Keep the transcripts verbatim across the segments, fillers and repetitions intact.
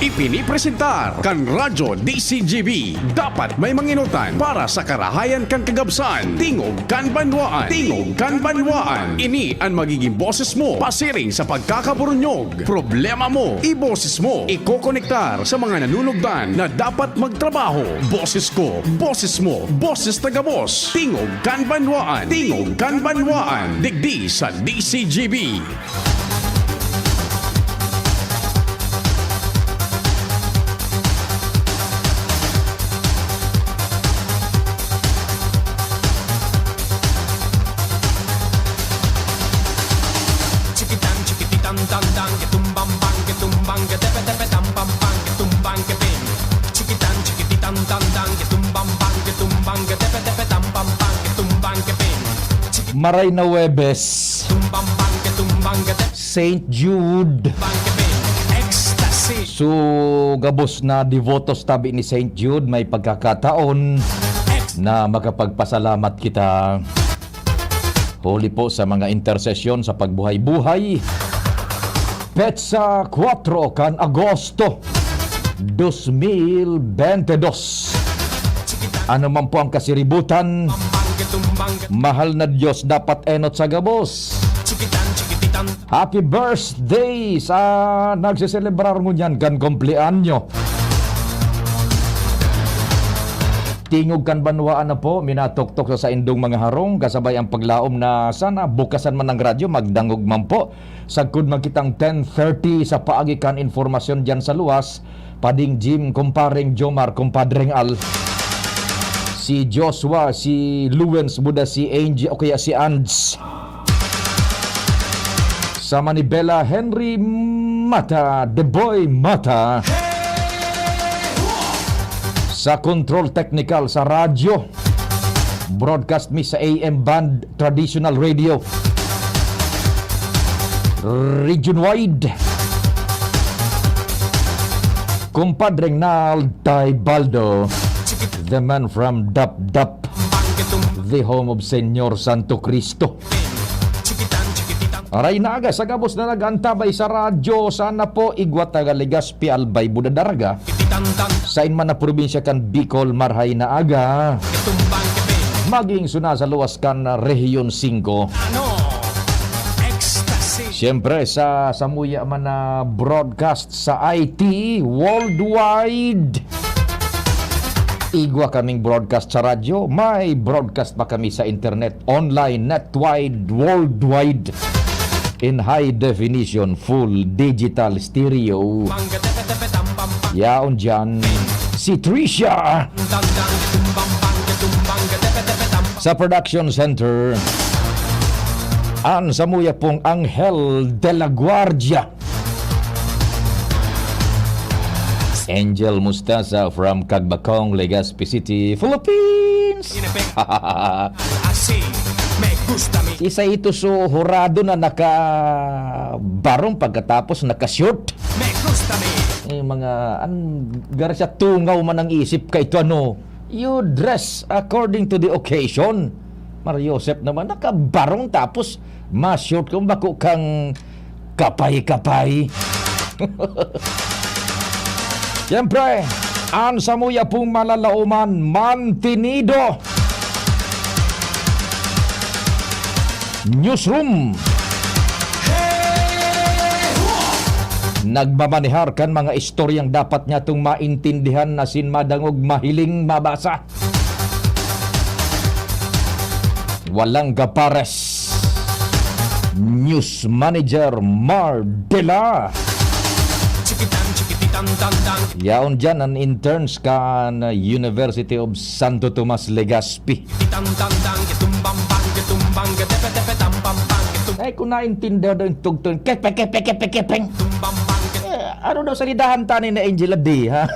Ipinipresentar kan Radyo D C G B. Dapat may manginutan para sa karahayan kan kagabsan. Tingog kan Banwaan. Tingog kan Banwaan. Ini an magiging boses mo pasiring sa pagkakaburunyog. Problema mo, iboses mo. Ikokonektar sa mga nanunugdan na dapat magtrabaho. Boses ko, boses mo, boses tagabos. Tingog kan Banwaan. Tingog kan Banwaan. Digdi sa D C G B. Chikitan, chikititan, tan, tan, ke tumbang, bang, ke tumbang, ke tepe, tepe, tam, pam, pam, ke tumbang, ke ping. Chikitan, chikititan, tan, tan, ke tumbang, bang, ke tumbang, ke tepe, tepe, tam, pam, pam, ke tumbang, ke ping. Chiki- Maray na Huwebes, tumbang, bang, ke tumbang, ke tepe, Saint Jude. Bang, ke ping. Ecstasy. So, gabos na devotos tabi ni Saint Jude, may pagkakataon Ex- na makapagpasalamat kita. Huli po sa mga intersesyon sa pagbuhay-buhay, petsa kwatro kan Agosto, dos mil bente dos. Ano man po ang kasiributan, mahal na Diyos, dapat enot sa gabos. Happy birthday sa nagseselebrar ngunyan kan kumpleanyo. Tingog kan banwaan na po, minatoktok sa saindong mga harong, kasabay ang paglaom na sana bukasan man ang radyo, magdangog man po. Sagkod man kitang ten thirty sa paagi kan informasyon diyan sa luwas, Pading Jim, Kumpareng Jomar, Kumpadreng Al, si Joshua, si Luwens, buda si Angie, o kaya si Ands. Sa Manibela, Henry Mata, The Boy Mata. Sa control technical sa radyo, broadcast mi sa A M band, traditional radio. Region wide. Kumpadre Nal Taybaldo, the man from Dapdap, the home of Señor Santo Cristo. Aray na aga sa gabos na nag-antabay sa radyo. Sana po igwa taga Legazpi, Albay, Buda Daraga, sain man na probinsya kan Bicol, marhay na aga. Maging suna sa luwas kan Rehiyon singko. Siyempre, sa samuya man na broadcast sa I T worldwide. Igwa kaming broadcast sa radyo, may broadcast pa kami sa internet, online, netwide, worldwide, in high definition, full digital stereo. Yaon dyan, si Trisha. Sa production center, an samuya pong Angel de la Guardia. Angel Mustasa from Cagbacong, Legazpi City, Philippines. Isa ito so hurado na nakabarong pagkatapos naka-short. Eh, mga, an, gari sa tungaw man ang isip ka ito, ano? You dress according to the occasion. Mar Joseph naman, nakabarong tapos ma-short kung bako kang kapay-kapay. Siyempre, an samuya pong malalaoman, mantinido. Newsroom. Nagmamanihar kan mga istoryang dapat niya tong maintindihan na sin madangog mahiling mabasa. Walang gapares. News Manager Mar Dela. Yaon dyan an interns kan University of Santo Tomas Legazpi. Ay, kung naintindihan daw yung tugtog, kepe, kepe, kepe, kepeng. Eh, ano daw salidahan ta ni na Angela D, ha?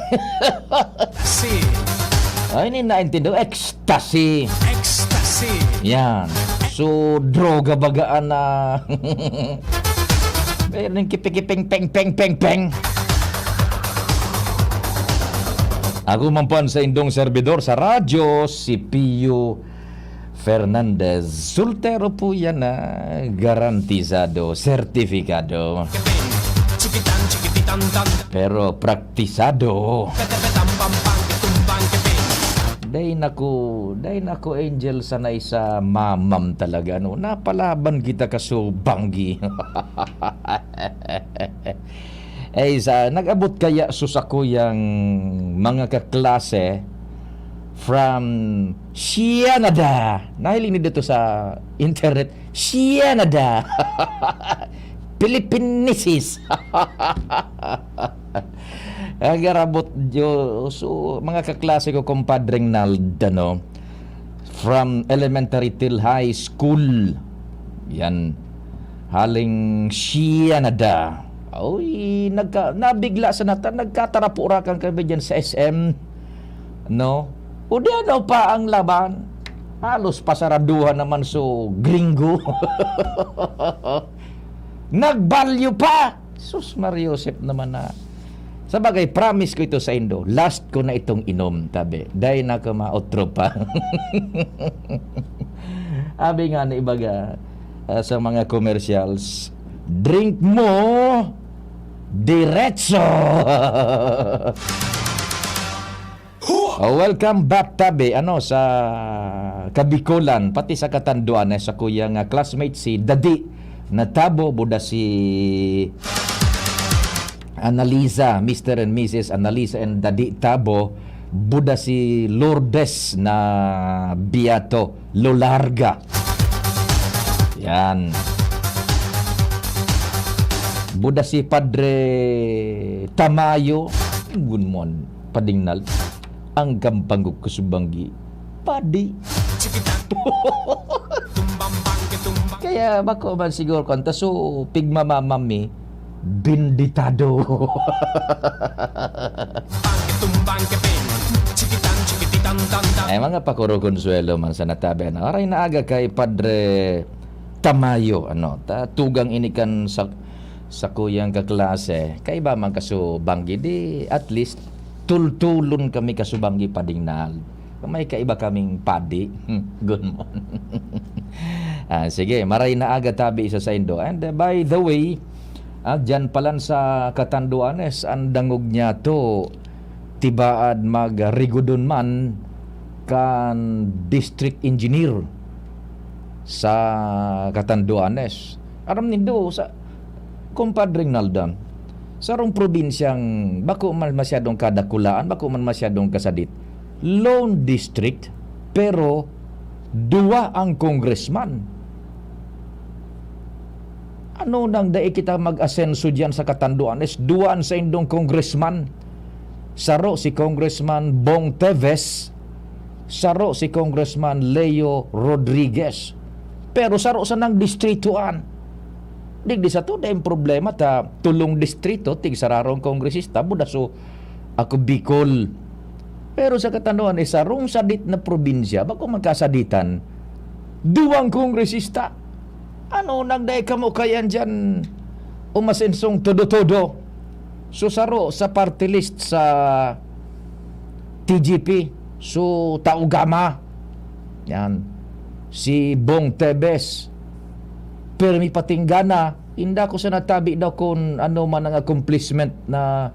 Ay, ini naintindihan. Ex- Ecstasy. Ecstasy. Yan. So, droga baga an, ah, meron kipikiping peng, peng, peng, peng. Ako man po an saindong serbidor sa radyo, si Pio Fernandez. Soltero po yan, ah. Garantisado, sertifikado. Pero praktisado. Day nako, day nako, Angel, sanay sa mamam talaga, no? Napalaban kita kaso banggi. Ay, sa, nag-abot kaya so sakuyang mga kaklase from Canada. Nahiling ni dito sa internet, Canada. Philippinesis. Ang garabot, Diyos. So, mga kaklase ko, kumpadreng Nald, ano, from elementary till high school. Yan. Haling Canada. Uy, nagka-, nabigla sa nata-, nagkataraporakan kami dyan sa S M. No? O di ano pa ang laban? Halos pasaraduhan naman so gringo. Nagbalyo pa! Sus, Mario Josep naman na. Sa bagay, promise ko ito sa indo. Last ko na itong inom, tabi. Dahil na ka maotro pa. Abi nga ni ibaga, ah, sa mga commercials, drink mo diretso. Oh, welcome back, tabi, ano, sa Kabikolan, pati sa Katanduanes, sa kuya nga classmate, si Dadi na Tabo, buda si Annalisa, Mister and Missus Annalisa and Dadi Tabo, buda si Lourdes na Biato, Lolarga. Yan. Buda si Padre Tamayo, gunmon, padingnal. Ang kampangog ko subanggi, padi. Kaya bako man siguro kanta, so, pigmamamami, benditado. Ay, mga pakuro konsuelo man sa natabi. Ano? Aray na aga kay Padre Tamayo, ano, ta-, tugang ini kan sa, sa kuyang kaklase. Kaiba man kaso banggi, di at least tultulon kami kaso banggi padingnal. May kaiba kaming padi. Good morning. Ah, sige, maray na aga tabi sa saindo. And, uh, by the way, ah, dyan palan sa Katanduanes, ang dangog niya to, tibaad magrigodon man kan district engineer sa Katanduanes. Aram nindo, sa, Compadre Naldan, sarong probinsyang bako man masyadong kadakulaan, bako man masyadong kasadit. Lone district, pero duwa ang congressman. Ano nang dai kita mag-asenso diyan sa Katanduanes? Duwa an saindong congressman. Saro si Congressman Bong Teves, saro si Congressman Leo Rodriguez. Pero saro sanang distrituan. Digdi sato, dai problema ta tolong distrito, tigsararong kongresista, buda so ako Bicol. Pero sa Katanduanes, sarong sadit na probinsya, bako magkasaditan, duwang kongresista. Ano nang dai kamo kayan diyan? Umasensong todo-todo. So, saro sa party list sa T G P. So, Taugama. Yan. Si Bong Tebes. Pirmi patinggana. Inda ko sa natabi daw kung ano man ang accomplishment na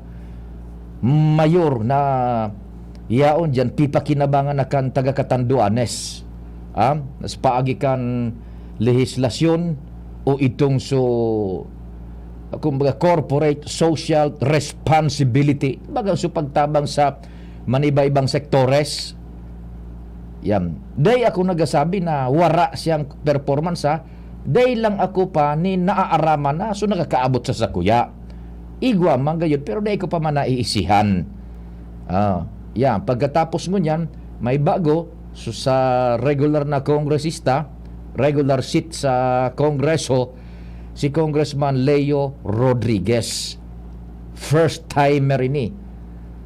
mayor na yaon diyan, pipakinabangan na kan taga Katanduanes. Ah, sa paagi kan lehislasyon o itong so, kumbaga, corporate social responsibility. Baga, so pagtabang sa maniba-ibang sektores. Yan. Dai ako nagasabi na wara siyang performance, ha. Dai lang ako pa ni naaaraman na, so nakakaabot sa sakuya. Igwa man gayud, pero dai ko pa man naiisihan. Ah, yan. Pagkatapos ngunyan, may bago, so sa regular na kongresista, regular seat sa Kongreso, si Congressman Leo Rodriguez. First timer ini.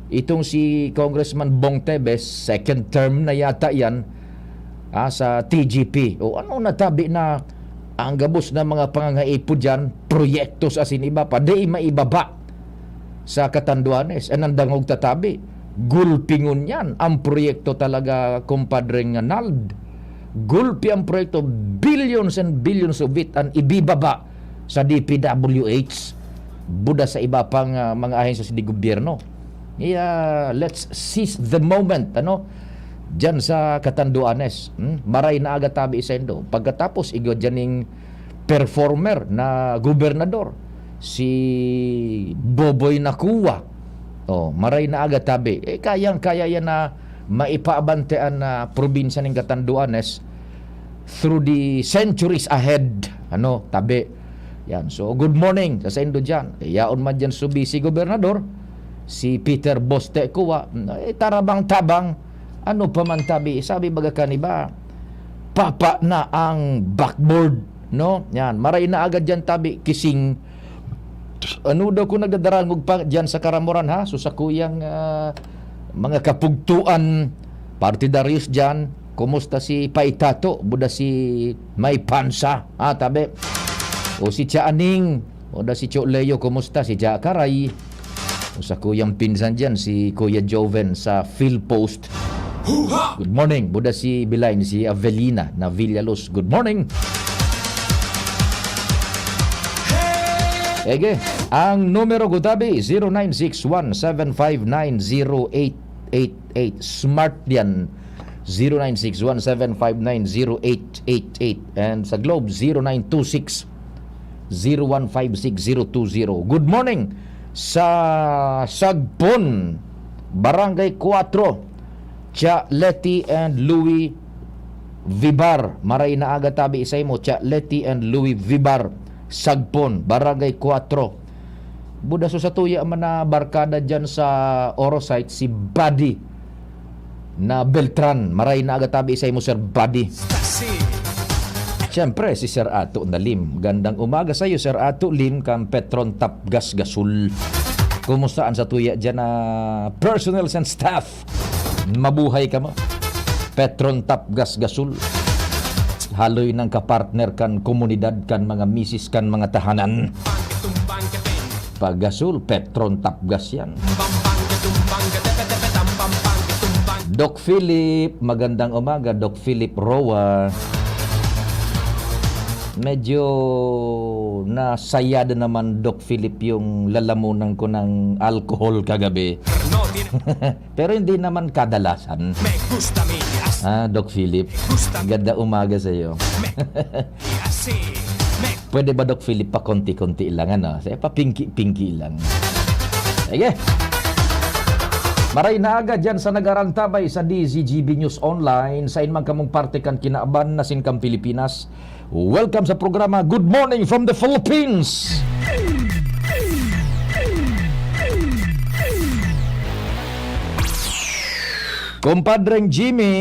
Itong si Congressman Bong Tebes, second term na yata yan, ah, sa T G P. O ano, natabi na ang gabos na mga pangangaipo dyan, proyektos asin iba pa, di maibaba sa Katanduanes. Ang dangog tatabi, gulpi ngunyan ang proyekto talaga, Compadre Nald. Gulpi ang proyekto, billions and billions of it ang ibibaba sa D P W H. buda sa iba pang, ah, mga ahensya de gobyerno. Iya, let's seize the moment, ano? Diyan sa Catanduanes, hmm? Maray na aga tabi saindo. Pagkatapos, igwa diyan ning performer na gobernador, si Boboy Nakua. Oh, maray na aga tabi. Eh, kayang-kaya yan na maipaabante an, ah, probinsya ning Catanduanes through the centuries ahead. Ano, tabi. Yan. So, good morning sa saindo diyan. Eh, yaon man diyan subi si gobernador, si Peter Boste Cuba. Eh, tarabang-tabang. Ano pa man tabi, sabi baga kan iba, papa na ang backboard, no? Yan, maray na agad diyan tabi, kising. Ano daw kung nagdadarangog pa diyan sa karamoran, ha? So, sa kuyang, ah, mga kapugtuan, partidaryos diyan, kumusta si Paitato? Buda si May Pansa, ha, tabi? O si Tia Aning? Buda si Cho Leo, kumusta si Tia Karay? O sa kuyang pinsan diyan, si Kuya Joven sa Philpost. Good morning. Buda si Bilay, si Avelina na Villaluz. Good morning. Ege, ang numero ko tabi, zero nine six one seven five nine zero eight eight eight. Smart yan. Zero nine six one seven five nine zero eight eight eight. And sa Globe, zero nine two six zero one five six zero two zero. Good morning sa Sagpon, Barangay Cuatro, Tia Leti and Louis Vibar. Maray na aga tabi sa imo, Tia Leti and Louis Vibar, Sagpon, Barangay Cuatro. Buda so sa tuya man na barkada dyan sa Orosite, si Buddy na Beltran. Maray na aga tabi sa imo, Sir Buddy. Siyempre, si Sir Ato na Lim. Gandang umaga sa iyo, Sir Ato Lim, kan Petron Tapgas Gasol. Kumusta an sa tuya dyan na personnels and staff? Mabuhay ka mo. Petron Tapgas Gasol. Haloy nang kapartner kan komunidad, kan mga misis, kan mga tahanan. Pag Gasol, Petron Tapgas yan. Doc Philip, magandang umaga, Doc Philip Roa. Medyo nasayada naman, Doc Philip, yung lalamunan ko ng alcohol kagabi. Pero hindi naman kadalasan. Ah, Doc Philip, ganda umaga sa iyo. Pwede ba, Doc Philip, pa konti-konti lang, ano? Sa pa pingki-pingki lang. Sige. Maray na aga dyan sa nagarantabay sa D Z G B News Online, sa inman kamong parte kan kinaban na sin kan Pilipinas. Welcome sa programa Good Morning from the Philippines. Kumpadreng Jimmy,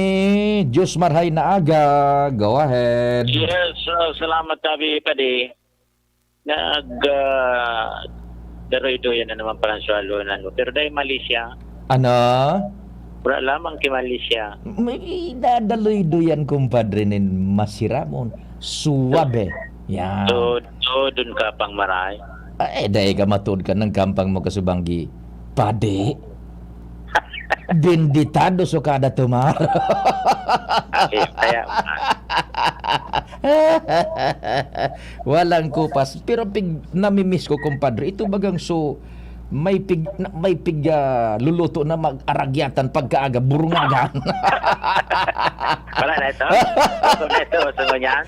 Diyos marhay na aga. Go ahead. Yes, uh, salamat, Tabi, Padi. Nag, ah, daroy-doyan na naman pala ang swallow na, no? Pero dahil Malaysia, Ano? Wala lamang kay Malaysia. May dadaloy-doyan, kumpadre, nin masiramon. Suwabe. Yan. So, so, dun ka pang maray? Ah, eh, dahil ka matuod ka ng kampang mo, kasubanggi. Padi. Benditado so kada tumaro. Ay, kaya, Walang kupas. Pero pig, namimiss ko, kumpadre. Ito bagang so, may pig, na, may pig, ah, luluto na mag-aragyatan pagkaaga, burungagan. Wala na ito? Gusto na ito? Gusto mo niyan?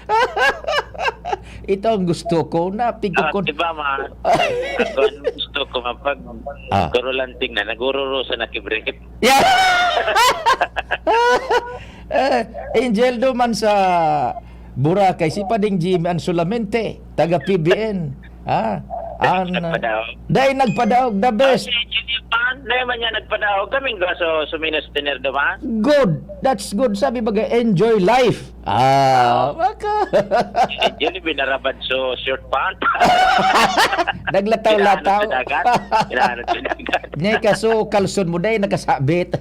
Ito ang gusto ko. Napig ko Ah, kon- di ba, ma? Ako, ang gusto ko, mapag Ah. Kurulanting na, nagururo sa nakibrikit. Yeah. Eh, Angel duman sa Boracay, si Pading Jimmy ang solamente, taga P B N. Ha? An, Nagpadaog. Dai nagpadaog, the best. Ah, si Jimmy Pan, dai man niya nagpadaog. Kaming gaso, suminos tener duman. Good. That's good. Sabi baga, enjoy life. Ah, maka- Yun yung binarabad so short pant. Naglataw-lataw. Inaanod sa dagat. Inaanod sa dagat. Niya kaso, kalson mo dai nakasabit.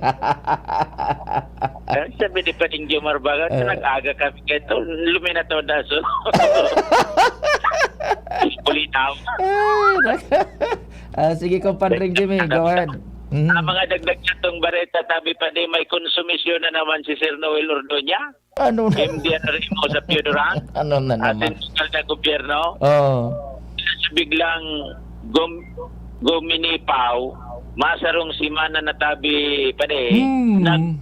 Eh, sabi ni Pating Jomar Bagat, Eh. Nag-aga kami kaya ito, luminato na so. Pulitaw. Ay, nak- Ah, sige, Compadre Jimmy, go ahead. Mhm. Ang mga dagdag sa itong bareta, sabi pa di, may konsumisyon na naman si Sir Noel Ordoña. Ano na? M D R mo sa Pio Duran. Ano na naman? Ating lokal na gobyerno. Oo. Sa biglang Gum-, guminipaw, masarong semana na tabi, pare, Hmm. nag-,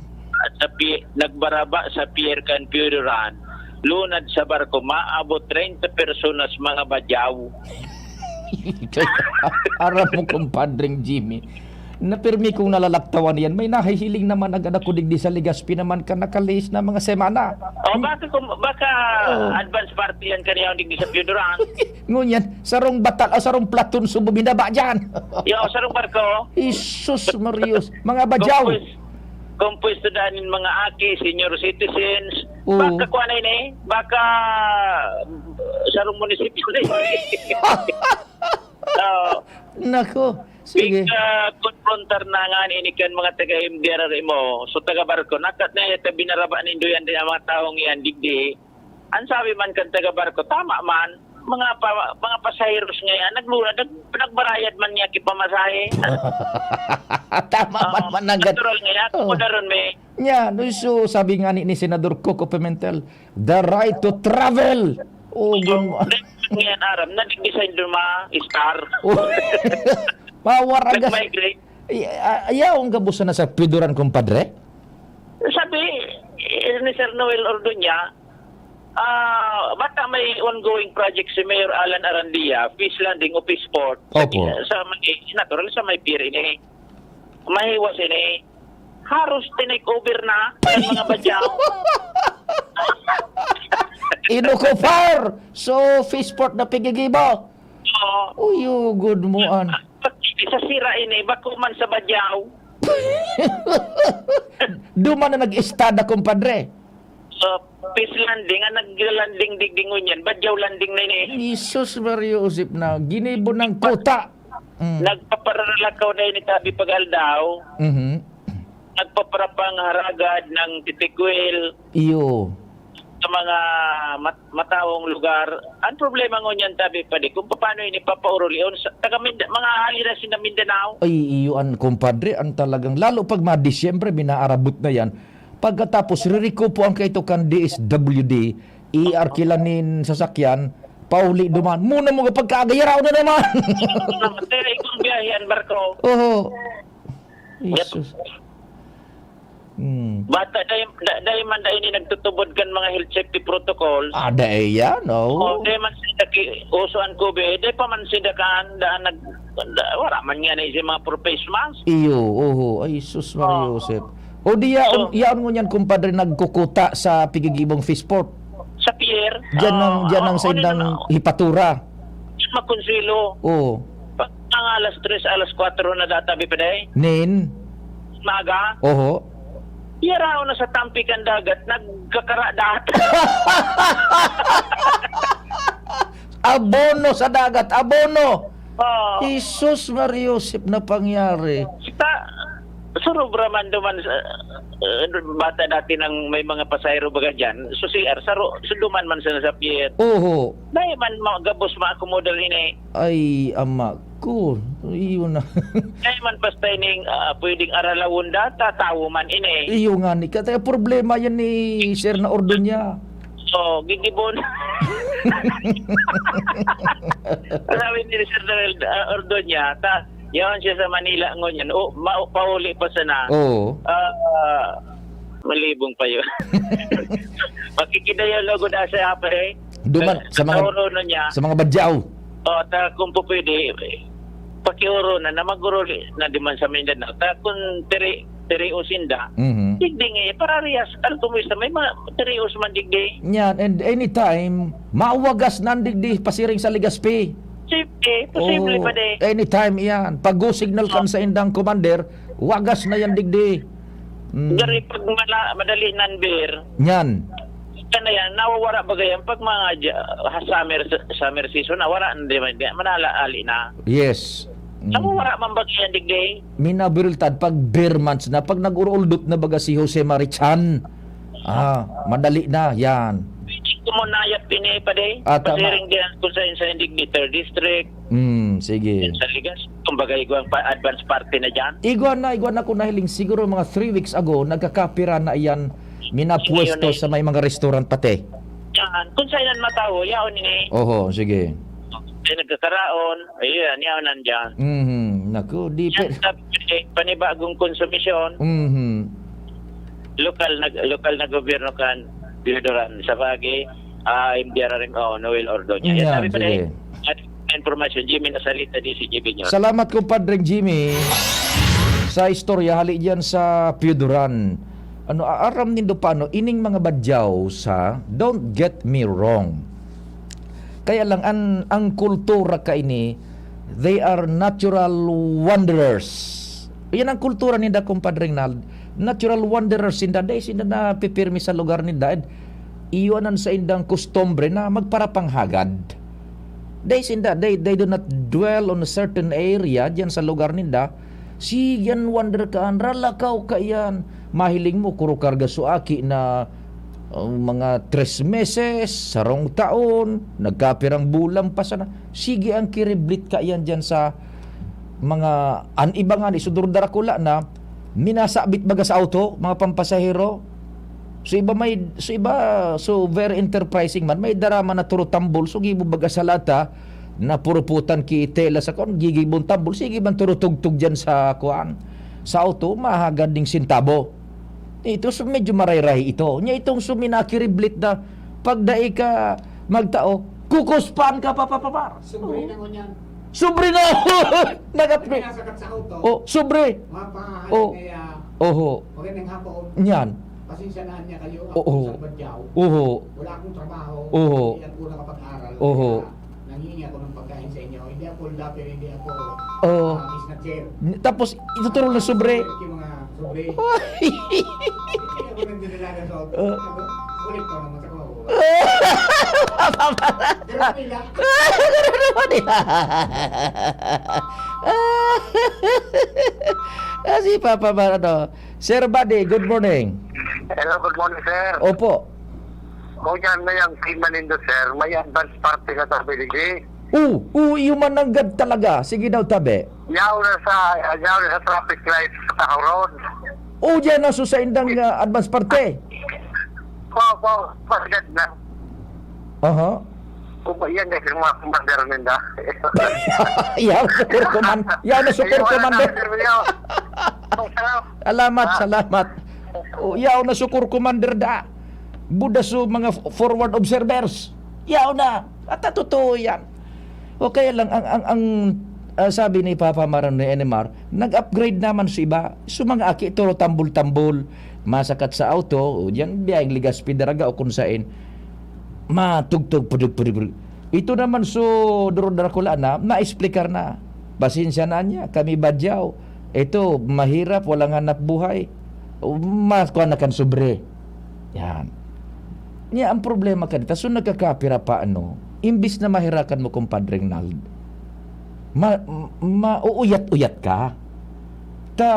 sa pi-, nagbaraba sa pier kan Pioduran, lunad sa barko, maabot treinta personas, mga badyaw. Aram mo, kumpadreng Jimmy, na pirmi kong nalalaktawan yan. May nahihiling naman agad ako digdi sa Legazpi naman ka nakalihis na mga semana. O, baka kum-, baka Oh. advance party yan kaniya digdi sa Pioduran. Ngunyan, sarong batal-, o sarong platoon subo binaba dyan. Yo, sarong barko. Jesus Marios, mga badyaw. Kumpus-, kumpuesto daan nin mga aki, senior citizens. Oo. Baka kuha na ini, baka sarong munisipyo na ini. Oo. Nako, sige. Pig, ah, konfrontar na nga ini kan mga taga M D R R M O. So, taga barko, nakat na ito, binaraba nindo yan din ang mga taong yan, digdi. Ang sabi man kan taga barko, tama man, mga pa-, mga pasaheros nga yan, nagluna, nag-, nagbarayad man niya kipamasahe. Tama man, Oo, mananggad. Natural nga yan, Oo. Kudaron may Nya, no, so, sabi nga ni, ni Senador Coco Pimentel, "The right to travel." Oh, gun-, Ngayon, aram, nag-design doon mga star. Oh. Mawaragas. Nag-migrate. Ay, ay, ayaw ang gabusan na sa Pioduran, kumpadre? Sabi, eh, ni Sir Noel Ordoña, ah, baka may ongoing project si Mayor Alan Arandia, fish landing o fish port. Opo. Sa may, natural, sa may pier ini. Mahiwas ini. Haros tinake over na ng mga badyaw. Inokupar! So, fish port na pigigibo? Oo. Uy, oh, good mo, an. Sa sira ini, bako man sa badyaw. Duman na nag-estada, kumpadre. So, fish landing, ang nagla-landing digdi ngunyan, badyaw landing na ini. Jesus Mario Josep na, ginibo ng kuta. Mm. Nagpaparalakaw na ini tabi pag-aldaw. Mhm. Nagpaparapang haragad ng titikwil Iyo. sa mga mat-, mataong lugar. Ang problema ngunyan tabi, padi, kung paano ini papaurolion sa taga Minda-, mga hali na sina Mindanao. Ay, iyo an, kumpadre, ang talagang, lalo pag mga Disyembre, minaarabot na yan. Pagkatapos, ririkupo ang kaito kan D S W D, iarkila nin sasakyan, pauli duman. Muna mo kapag kaagayaraw na naman. Kaya ikong biyahe ang barko. Oho. Yep. Jesus. Hmm. Bata, dahil, da-, dahil man dahil ini nagtutubod kan mga health safety protocols. Ah, dahil yan, oh. Oh, dahil man sila ki-, uso ang COVID, dahil pa man sila kan, daan nag-, da-, wala man nga na yung mga professionals. Iyo, oho. Ay, sus, Maria Oh. Joseph. O di yaon, So, yaon ngunyan, kumpadre, nagkukuta sa pigigibong fishport. Sa pier? Diyan ang, Ah, diyan ang oo, sa ano indang naman, oh. hipatura. Sa Makonsuelo. Oo. Pag mga alas tres, alas kwatro na data, Bipiday. Nin? Maga. Oho. Yaraon na sa tampi kan dagat, nagkakaradat. Abono sa dagat, abono. Oo. Jesus Maria Joseph na pangyari. Sa, sa rubra man duman sa, eh, bata dati nang may mga pasahero baga dyan, so C R, sa ro-, sa duman man sa, sa pier. Oho. Dahil man ma-, gabos maakomodar ini. Ay, ama ko. Iyo na. Dahil man basta ining, ah, pwedeng aralawon data, tawo man ini. Iyo nga ni, kataya problema yan ni Sir na Ordoña. So, gigibon. Sabi ni Sir Noel, ah, Ordoña, ta, yaon siya sa Manila ngunyan. O, ma-, pauli pa sana. Oo. Ah, ah, malibong pa yun. Makikidayalogo na siya, pre. Duman, sa mga, Sa oro na niya. sa mga badyaw. O, ta, kung po pwede, pakioro na, na mag-oro na di man sa Mindanao. Ta, kung tiri, tiri o sinda, Mhm. digdi nga, parariyas, al kumusta, may mga tiri o sa man digdi. Yan, and anytime, mawagas na ang digdi, pasiring sa Legazpi. Siyempre, posible Oh, pa di. anytime yan. Pag go signal kan Oh. sa indang commander, wagas na yan digdi. Mm. Gari pag mala-, madali number. Yan. Ika na yan, nawawara ba yan? Pag mga dya-, ha, summer, summer season, nawara na, di ba? Di, manala-ali na. Yes. Mm. Nawawara man ba yan, digdi? Minaburiltad, pag bare months na, pag nag-uruldot na baga si Jose Marichan, ah, madali na, yan. Kumunayat din eh, padi. Ah, tama. Pasiring diyan kung sa, sa digdi, third district. Mm, sige. Sa Ligas, kumbaga, igwang pa, advance party na dyan. Igwa na, igwa na ko nahiling siguro mga three weeks ago, nagkakapira na iyan, minapwesto Sige, yun eh. sa may mga restaurant pati. Yan. Kung saan yan matawo, yaon ini. Oho, sige. Ay, nagkakaraon. Ayan, yan, nandiyan. Mhm. Naku, di Yan, pe- sabi ko, eh, panibagong konsumisyon. Mhm. Lokal na, lokal na gobyerno kan Pio Duran. Sa bagay, ah, M D R R M O, Noel Ordonez. Yan, Yan, sabi ko na, sige. eh, at informasyon, Jimmy Nasalita, D C G B News. Salamat, Compadre Jimmy, sa istorya hali diyan sa Pio Duran. Ano, a-, aram nindo paano ining mga badyaw sa, don't get me wrong. Kaya lang, an-, ang kultura kaini, they are natural wanderers. Yan ang kultura ninda, Compadre Rinald. Natural wanderers sinda, dai sinda napipirmi sa lugar ninda. Iyon ang saindang kustombre na magparapanghagad. They sinda, they, they do not dwell on a certain area diyan sa lugar ninda. Sige, yan, wander ka, an, ralakaw ka yan. Mahiling mo, kuro karga su aki na, uh, mga tres meses, sarong taon, nagkapirang bulan pa sana. Sige, ang kiriblit ka yan diyan sa mga, an iba nga ni, su Durudarakula na, minasabit baga sa auto, mga pampasahero. So iba may, so iba, so very enterprising man, may dara man na turutambol, so gibo baga sa lata, na puruputan ki tela sa kuan, gigibon tambol, sige man turutugtog diyan sa kuan, sa auto, mahagad ning sentabo. Ito, so medyo marayrahi ito. Nya itong suminakiriblit na, pag dai ka magtao, kukuspan ka, papapapar. Sobre na ngunyan. Sobre na! Nagap- Kaya sakat sa auto, Oh, sobre. Mapahal Oh. kaya Oho. magandang hapon. Yan. Pasensya na niya kayo. Ako Oo. sa Badyaw. Oho. Wala akong trabaho. Oho. Hindi ako nakapag-aral. Oho. Kaya nanghihingi ako ng pagkain sa inyo. Hindi ako laper, hindi ako, Oo. ah, snatcher. Tapos, ituturol na sobre. Yung mga sobre. Hindi ako nagdadalaga sa auto. Oo. Ano? Kulit pa naman sa kuha ko. Pero okay lang. Ano naman nila? Ah, si Papa Mar-, ano, Sir Buddy, good morning. Hello, good morning, sir. Opo. Kung yan na yung team manindo, sir, may advance party ka sa Biligi. Oo, oo, iyo man nanggad talaga. Sige daw, tabi. Yaw na sa, yaw na sa traffic light sa Tahaw Road. Oo, diyan na, so sa indang, ah, advance party. Po, po, pagdad na. Aha. Kung ba yan, eh, yung mga commander ninda. Yaw, sukur command-, yaw na sukur Ayun, commander. ano, sir, yun. Salamat, Ah. salamat. O, yaw na sukur commander da. Buda su mga f-, forward observers. Yaw na. At totoo yan. O kaya lang, ang, ang, ang, ah, sabi ni Papa Maran ni N M R, nag-upgrade naman su iba. Su mga aki, turo tambol-tambol. Masakat sa auto, o diyan, biyayang Legazpi, Daraga, o kung sain. Matugtog, pudug, pudug, pudug. Ito naman, su Duro Dracula na, na-explicar na. Pasensya na niya, kami Badyaw. Ito, mahirap, walang hanap buhay. O, mas, kuha na kan sobre. Yan. Niya, ang problema ka dito, so nagkakapira pa, ano, imbis na mahirakan mo, Compadre Rinald, ma-, ma-, uuyat-uyat ka. Ta,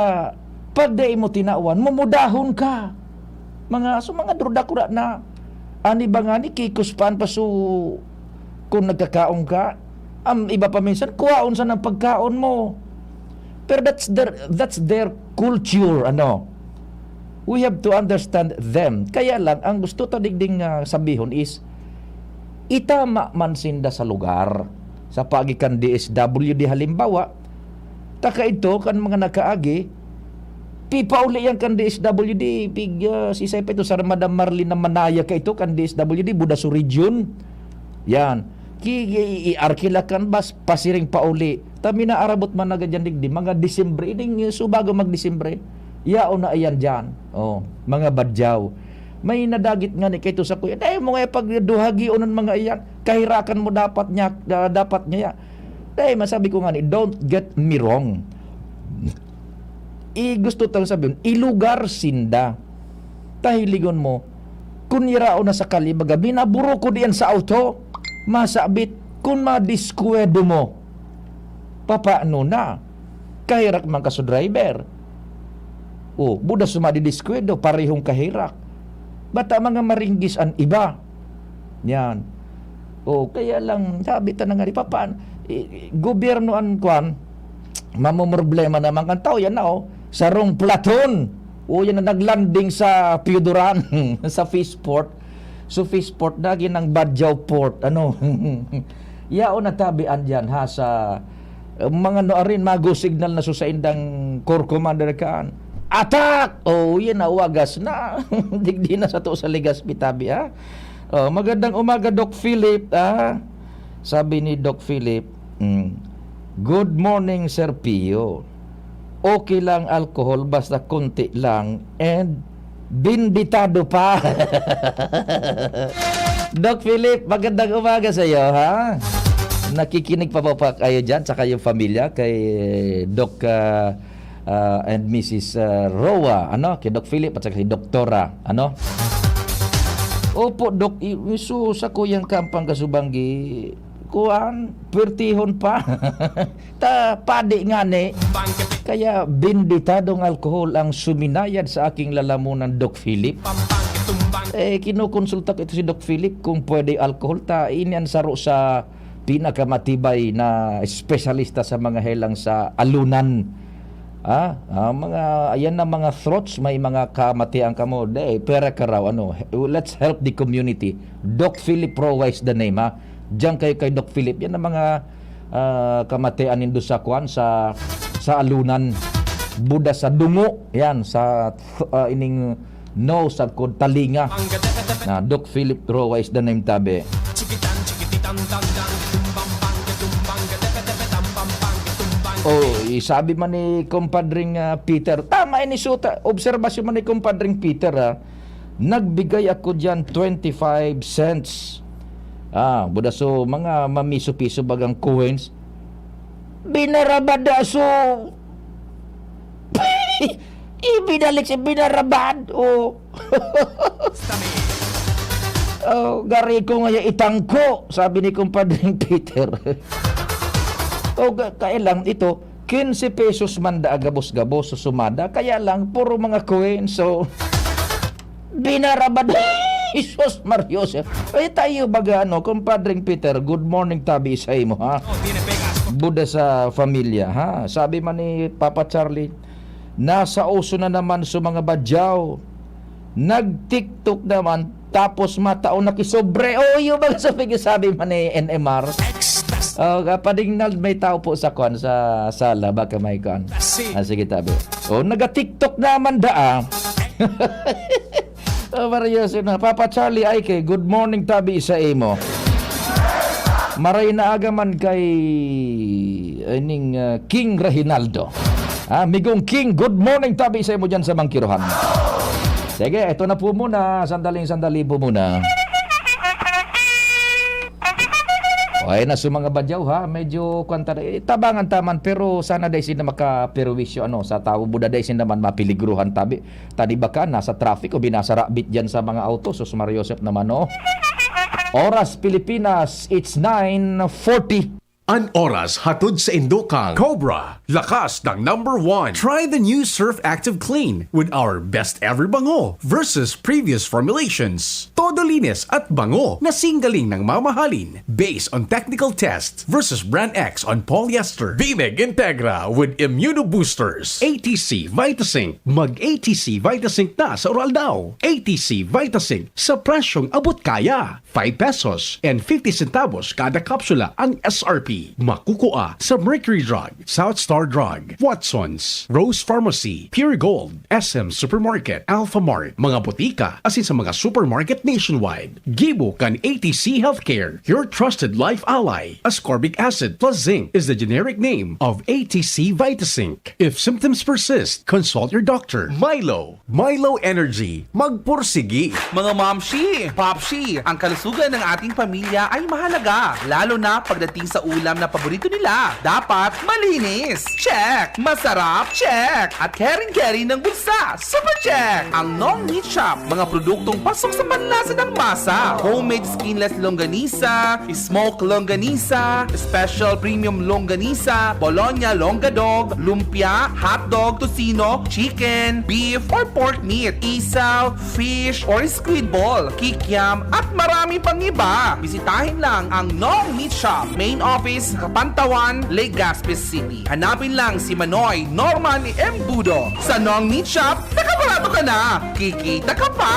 pag dai mo tinawan, mumudahon ka. Mga, so, mga drudakura na. Ani ba nga ni, kikos paan pa, so, kung nagkakaon ka, ang iba pa minsan, kuhaon sa ng pagkaon mo. Pero that's their, that's their culture, ano. We have to understand them. Kaya lang, ang gusto ta digding, ah, sabihon is, itama man sinda sa lugar. Sa paagi kan D S W D halimbawa, ta kaidto kan mga nakaagi, pipauli yan kan D S W D, pig, ah, si Isay pa ito, sa Madam Marlene na manaya kaito kan D S W D, Budaso Region. Yan. Ki-, i-, i-, arkila kan bus, pasiring pauli. Ta minaarabot man na gadyan digdi, mga Disyembre, ining, eh, subago mag-Disyembre. Yaon na iyan dyan. Oh, mga badyaw. May nadagit nga ni kaito sa kuya. Dai mo nga pagduhagi unon mga iyan. Kahirakan mo dapat niya, ah, dapat niya. Dai, masabi ko nga ni, don't get me wrong. I, gusto tang sabihin, ilugar sinda. Tahiligon mo, kun yaraon na sa kalye, baga, binaburukod iyan sa auto, masabit, kun madiskwede mo, papaano na? Kahirak man ka sa driver. O, buda sa madidiskwede, parehong kahirak. Bata mga maringgis an iba. Yan. O, kaya lang, sabi ta na nga ni Papa, i-, i-, gobyerno an kwan, mamomroblema naman kan tao. Yan na, oh. Sarong platoon. O, yan na naglanding sa Pio Duran, sa Fishport. So, Fishport, naging ang Badyaw Port. Ano? Yaon na tabi andyan, ha, sa, uh, mga nuarin, mago signal na so saindang Corps Commander kan. Attack! Oh, yan na, wagas na. Digdi na sato sa Legazpi tabi, ha? Oh, magandang umaga, Doc Philip, ha? Sabi ni Doc Philip, mm, "Good morning, Sir Pio. Okay lang alcohol, basta konti lang and benditado pa." Doc Philip, magandang umaga sa iyo, ha? Nakikinig pa ba, pa kayo diyan, sa kayong pamilya, kay Doc, ah, ah, and Missus, ah, Roa, ano, kay Doc Philip at saka kay Doktora, ano? Opo, Doc, i-, iso sa kuyang kampang kasubanggi, kuan, pwertihon pa. Ta, padi ngani. Kaya benditadong alkohol ang suminayad sa aking lalamunan, Doc Philip. Eh, kinukonsulta ko ito si Doc Philip kung pwede alcohol. Ta, ini ang saro sa pinakamatibay na espesyalista sa mga helang sa alunan. Ah, ah, mga, ayan na mga throats, may mga kamatian kamo. De, pera ka raw, ano, let's help the community. Doc Philip Roa is the name, ha? Diyan kayo kay Doc Philip. Yan ang mga, ah, kamatian nindo sa kwan, sa, sa alunan. Buda sa dungo, yan, sa, ah, ining nose, sagkod, talinga. Na, Doc Philip Roa is the name, tabi. Oh, isabi man ni Compadring, ah, Peter. Tama ini, suta. Obserbasyon man ni Compadring Peter, ah. Nagbigay ako diyan twenty-five cents. Ah, buda so, mga mamiso-piso bagang coins. Binarabad na so. Ibinalik si binarabad. Oh. Oh, gari ko ngaya itangko, sabi ni Compadring Peter. Oh, ga-, kaya lang ito, quince pesos man da gabos-gabos sa sumada, kaya lang puro mga coins. So, binarabad. Jesus Mario, sir. Ay, tayo baga, ano, Compadring Peter, good morning, tabi sa imo, ha? Buda sa familia, ha? Sabi man ni Papa Charlie, nasa uso na naman sa mga badyaw. Nag-TikTok naman, tapos matao nakisobre. Oh, yung mga sabi, sabi man ni N M R. Oh, kapadingnal may tao po sa kwan, sa sala, baka may kwan. Ah, sige, tabi. Oh, naga-TikTok naman da, ah. Oh, Mario, sino? Papa Charlie, ay kay, good morning, tabi sa imo. Maray na aga man kay, ining, ah, King Reginaldo. Ah, Migong King, good morning, tabi sa imo dyan sa Mangkirohan. Sige, ito na po muna. Sandaling sandali po muna. O, ayun na, so mga badyaw, ha, medyo kwan ta-, eh, tabangan ta man, pero sana dai sinda makaperwisyo, ano, sa tawo, buda dai sinda man mapeligruhan, tabi. Tani baka nasa traffic o binasarabit dyan sa mga auto. Sus, Mario Joseph naman, no? Oras Pilipinas, it's nine forty. An oras hatod sa indo kan Cobra, lakas ng number one. Try the new Surf Active Clean with our best ever bango versus previous formulations. Todo linis at bango na singgaling ng mamahalin, based on technical test versus Brand X on polyester. Bimig Integra with Immunoboosters. A T C Vitasync. Mag A T C Vitasync na sa Oral Daw. A T C Vitasync sa presyong abot kaya. Five pesos and fifty centavos kada kapsula ang S R P. Makukua sa Mercury Drug, South Star Drug, Watson's, Rose Pharmacy, Pure Gold, S M Supermarket, Alpha Mart, mga botika, asin sa mga supermarket nationwide. Gibo kan A T C Healthcare, your trusted life ally. Ascorbic acid plus zinc is the generic name of A T C Vitasync. If symptoms persist, consult your doctor. Milo, Milo Energy, magpursigi. Mga mamshi, papshi, ang kalusugan ng ating pamilya ay mahalaga, lalo na pagdating sa ulam na paborito nila. Dapat malinis. Check. Masarap. Check. At caring-caring ng bulsa. Super check. Ang Nong Meat Shop, mga produktong pasok sa panlasa ng masa. Homemade skinless longganisa, smoke longganisa, special premium longganisa, bologna longgadog, lumpia, hotdog, tocino, chicken, beef, or pork meat, isaw, fish, or squid ball, kikiam, at marami pang iba. Bisitahin lang ang Nong Meat Shop, main office, Kapantawan, Legazpi City. Hanapin lang si Manoy Norman Embudo. Sa Nong Meat Shop, nakabarato ka na, kikita ka pa!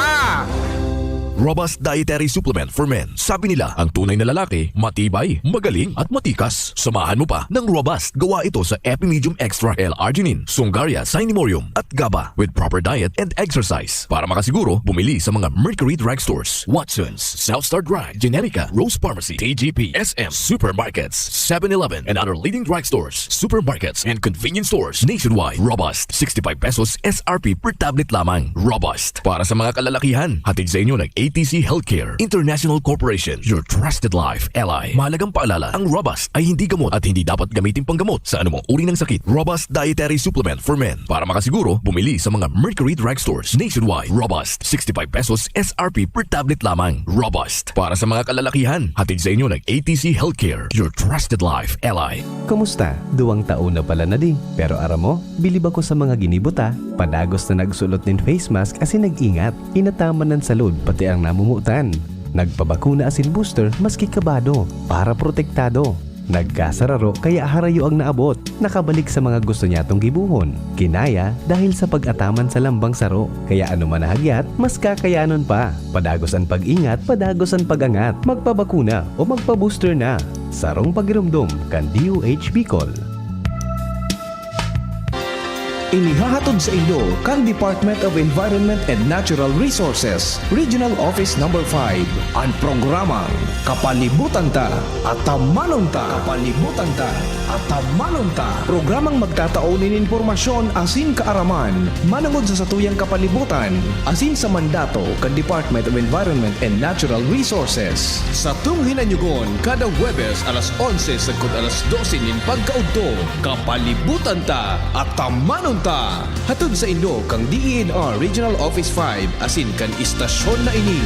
Robust Dietary Supplement for Men. Sabi nila, ang tunay na lalaki, matibay, magaling, at matikas. Samahan mo pa ng Robust. Gawa ito sa Epimedium Extra L-arginine, Sungaria, Sinemurium, at GABA with proper diet and exercise. Para makasiguro, bumili sa mga Mercury Drugstores, Watsons, South Star Drug, Generica, Rose Pharmacy, T G P, S M, supermarkets, Seven Eleven, and other leading drugstores, supermarkets, and convenience stores nationwide. Robust, sixty-five pesos S R P per tablet lamang. Robust, para sa mga kalalakihan. Hatid sa inyo ng A T C Healthcare International Corporation, your trusted life ally. Mahalagang paalala, ang Robust ay hindi gamot at hindi dapat gamitin panggamot sa anumang uri ng sakit. Robust Dietary Supplement for Men. Para makasiguro, bumili sa mga Mercury Drugstores nationwide. Robust, sixty-five pesos S R P per tablet lamang. Robust, para sa mga kalalakihan. Hatid sa inyo ng A T C Healthcare, your trusted life ally. Kumusta? Duwang taon na pala na di. Pero aram mo, bilib ako sa mga ginibo ta. Padagos na nagsulot nin face mask asin nag-ingat. Inataman an salud, pati ang namumutan. Nagpabakuna asin booster maski kabado, para protektado. Nagkasararo kaya harayo ang naabot. Nakabalik sa mga gusto niyatong gibohon. Kinaya dahil sa pag-ataman sa lambang saro. Kaya anoman na hagyat, mas kakayanon pa. Padagos an pag-ingat, padagos an pag-angat. Magpabakuna o magpa-booster na. Sarong pagiromdom kan D O H Bicol. Inihahatod saindo kan Department of Environment and Natural Resources, Regional Office Number Five, an programang Kapalibutan Ta, Atamanon Ta. Kapalibutan Ta, Atamanon Ta. Programang magtatao nin impormasyon asin kaaraman manongod sa satuyang kapalibutan asin sa mandato kan Department of Environment and Natural Resources. Satong hinanyogon kada Huwebes alas onse sagkod alas dose nin pagkaudto. Kapalibutan Ta, Atamanon Ta. Hatod saindo kan D E N R Regional Office Five asin kan istasyon na ini.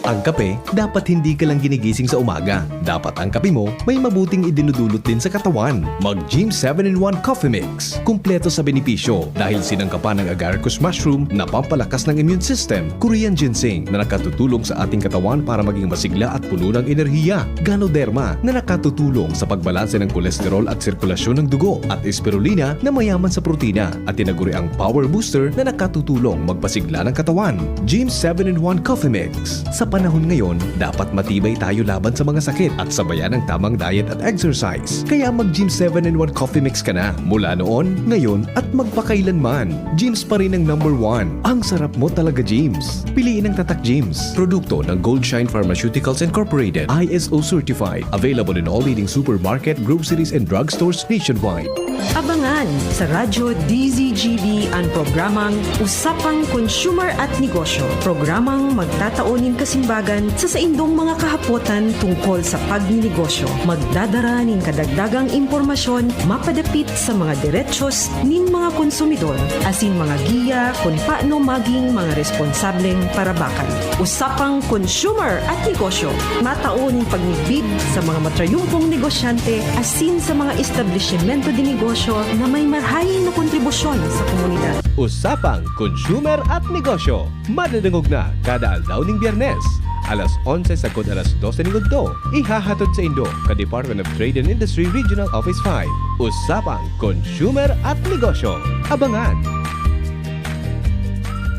Ang kape, dapat hindi ka lang ginigising sa umaga. Dapat ang kape mo may mabuting idinudulot din sa katawan. Mag Gym seven in one Coffee Mix. Kumpleto sa benepisyo dahil sinangkapan ng agaricus mushroom na pampalakas ng immune system, Korean ginseng na nakatutulong sa ating katawan para maging masigla at puno ng enerhiya, Ganoderma na nakatutulong sa pagbalanse ng kolesterol at sirkulasyon ng dugo, at spirulina na mayaman sa protina at tinaguriang power booster na nakatutulong magpasigla ng katawan. Gym seven in one Coffee Mix. Sa panahon ngayon, dapat matibay tayo laban sa mga sakit at sabayan ang tamang diet at exercise. Kaya mag Gym seven in one Coffee Mix ka na mula noon, ngayon, at magpakailanman. Gym's pa rin ang number one. Ang sarap mo talaga, Gym's. Piliin ang Tatak Gym's. Produkto ng Gold Shine Pharmaceuticals Incorporated, I S O certified. Available in all leading supermarket, groceries, and drugstores nationwide. Abangan sa Radyo D Z G B an programang Usapang Consumer at Negosyo. Programang magtatao nin kasimbagan sa saindong mga kahapotan tungkol sa pagninegosyo. Magdadara nin kadagdagang impormasyon mapadapit sa mga derechos nin mga konsumidor, asin mga giya kun paano maging mga responsableng parabakan. Usapang Consumer at Negosyo, matao nin pagmidbid sa mga matrayumpong negosyante asin sa mga establisimento de negosyo na may marahay na kontribusyon sa komunidad. Usapang Consumer at Negosyo, madadangog na kada aldaw ning Biyernes, alas onse sagkod alas dose ning udto. Ihahatod saindo kan Department of Trade and Industry Regional Office five. Usapang Consumer at Negosyo. Abangan!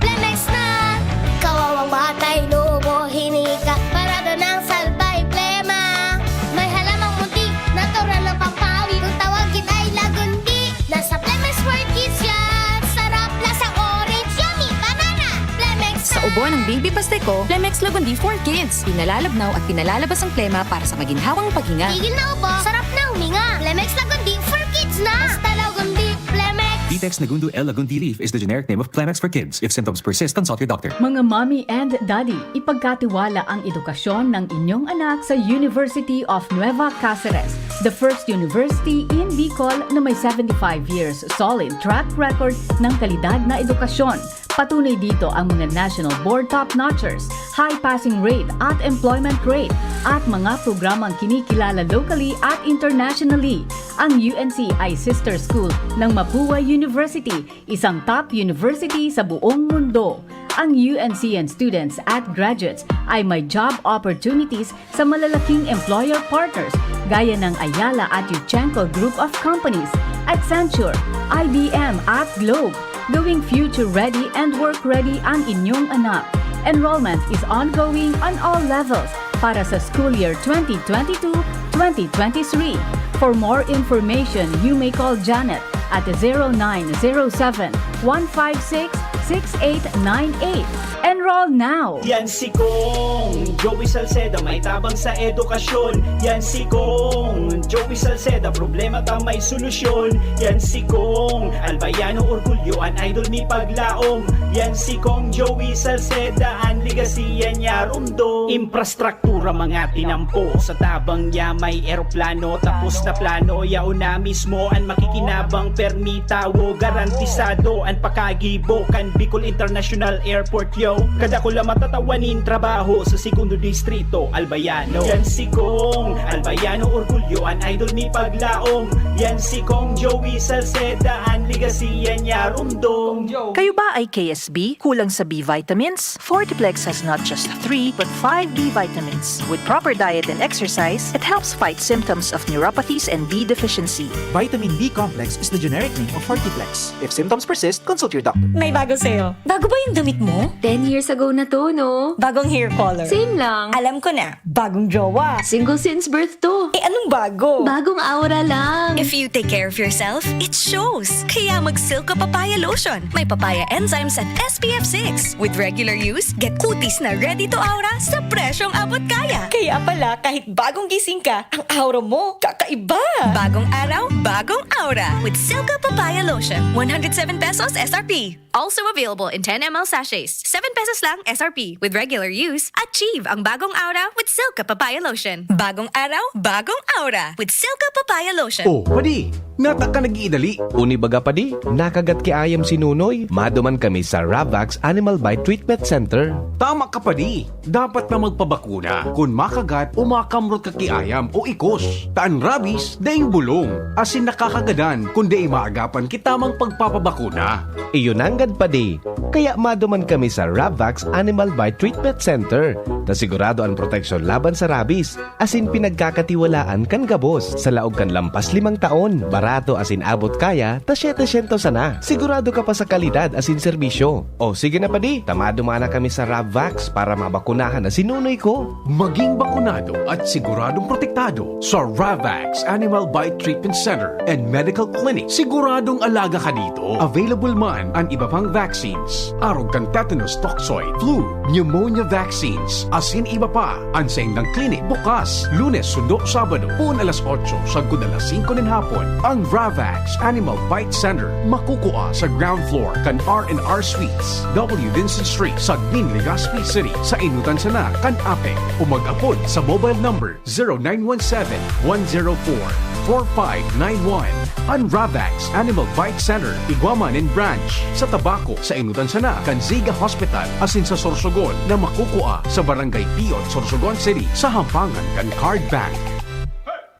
Flemex na! Kawawang batay, lobo, hinika, parado ng salbay, plema. May halamang munti, natural na pampawi. Kung tawagin ay lagundi, nasa Flemex for Kids yan. Sarap, lasang orange, yummy, banana. Flemex Sa na! Ubo ng baby paste ko, Flemex Lagundi for Kids. Pinalalabnaw at pinalalabas ang plema para sa maginhawang paghinga. Tigil na ubo, sarap na huminga. Flemex Lagundi for Kids na! Basta Lagundi, Flemex! Vitex Negundo L Lagundi leaf is the generic name of Flemex for Kids. If symptoms persist, consult your doctor. Mga mommy and daddy, ipagkatiwala ang edukasyon ng inyong anak sa University of Nueva Caceres, the first university in Bicol na may seventy-five years solid track record ng kalidad na edukasyon. Patunay dito ang mga national board top-notchers, high passing rate at employment rate, at mga programang kinikilala locally at internationally. Ang U N C ay sister school ng Mapua University, isang top university sa buong mundo. Ang U N C N students at graduates ay may job opportunities sa malalaking employer partners gaya ng Ayala at Yuchenko Group of Companies, Accenture, I B M at Globe. Gawing future-ready and work-ready ang inyong anak. Enrollment is ongoing on all levels para sa school year twenty twenty-two, twenty twenty-three. For more information, you may call Janet at zero nine zero seven, one five six, six eight nine eight. Enroll now! Yan si Kong Joey Salceda, may tabang sa edukasyon. Yan si Kong Joey Salceda, problema ta may solusyon. Yan si Kong Albayano, orgulyo an idol mi paglaom. Yan si Kong Joey Salceda, an legacy yan niya rumdom. Infrastruktura mga tinampo, sa tabang niya may eroplano, tapos na plano, yaon na mismo an makikinabang, permi tawo, garantisado an pakagibo kan Bicol International Airport, yo. Kadakula matatawa nin trabaho sa Segundo Distrito, Albayano. Yan si Kong Albayano, orgulyo an idol mi paglaom. Yan si Kong Joey Salceda, an legacy yan niya rumdom. Kayo ba ay K S B? Kulang sa B vitamins? Fortiplex has not just three but five B vitamins. With proper diet and exercise, it helps fight symptoms of neuropathies and B deficiency. Vitamin B complex is the generic name of Fortiplex. If symptoms persist, consult your doctor. May bago sa'yo. Bago ba yung damit mo? Ten years ago na to, no? Bagong hair color. Same lang. Alam ko na. Bagong jowa. Single since birth to. Eh, anong bago? Bagong aura lang. If you take care of yourself, it shows. Kaya mag Silka Papaya Lotion. May papaya enzymes at S P F six. With regular use, get kutis na ready to aura sa presyong abot kaya. Kaya pala, kahit bagong gising ka, ang aura mo, kakaiba! Bagong araw, bagong aura. With Silka Papaya Lotion. One hundred seven pesos S R P. Also available in ten M L sachets. Seven pesos lang S R P. With regular use, achieve ang bagong aura with Silka Papaya Lotion. Bagong araw, bagong aura with Silka Papaya Lotion. Oh, padi, nata ka nag-iidali. Uni baga padi, nakagat ki ayam si Nunoy. Maduman kami sa Ravax Animal Bite Treatment Center. Tama ka padi, dapat na magpabakuna kun makagat o makamrot ka ki ayam o ikos. Ta an rabies, daing bulong, asin nakakagadan kun dai maagapan ki tamang pagpapabakuna. Iyo nanggad padi, kaya maduman kami sa Ravax Animal Bite Treatment Center, ta sigurado an proteksyon laban sa rabies, asin pinagkakatiwalaan kan gabos. Sa laog kan lampas limang taon, barato asin abot kaya ta siyete syentos sana. Sigurado ka pa sa kalidad asin serbisyo. O sige na padi, ta maduman na kami sa Ravax para mabakunahan na si Nunoy ko. Maging bakunado at siguradong protektado sa Ravax Animal Bite Treatment Center and Medical Clinic. Siguradong alaga ka dito. Available man an iba pang vaccines, arog kan tetanus toxoid, flu, pneumonia vaccines, asin iba pa. An saindang klinik bukas Lunes sundo Sabado, poon alas otso sagkod alas singko nin hapon. Ang Ravax Animal Bite Center makukua sa ground floor kan R and R Suites, W Vincent Street, Sagmin, Legazpi City, sa enotan sana kan APEC, o mag-apod sa mobile number zero nine one seven, one zero four, four five nine one. An Ravax Animal Bite Center, igwa man nin branch sa Tabaco, sa enotan sana kan Ziga Hospital, asin sa Sorsogon na makukua sa Barangay Piot, Sorsogon City, sa hampangan kan Card Bank.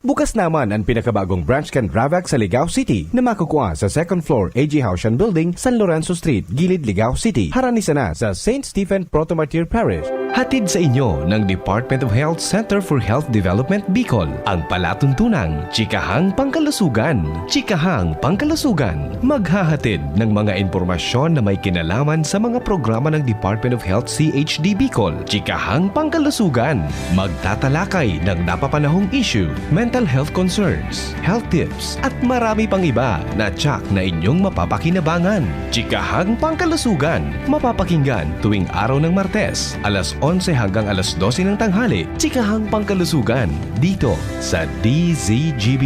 Bukas naman an pinakabagong branch kan Ravax sa Ligao City na makukua sa second floor A G Haushan Building, San Lorenzo Street, Gilid, Ligao City, harani sana sa Saint Stephen Proto-Martyr Parish. Hatid sa inyo ng Department of Health Center for Health Development Bicol, ang palatuntunang Chikahang Pangkalusugan. Chikahang Pangkalusugan, maghahatid ng mga impormasyon na may kinalaman sa mga programa ng Department of Health C H D Bicol. Chikahang Pangkalusugan, magtatalakay ng napapanahong issue, mental health concerns, health tips, at marami pang iba na tiyak na inyong mapapakinabangan. Chikahang Pangkalusugan, mapapakinggan tuwing araw ng Martes, alas onse hanggang alas dose ng tanghali. Chikahang Pangkalusugan, dito sa D Z G B.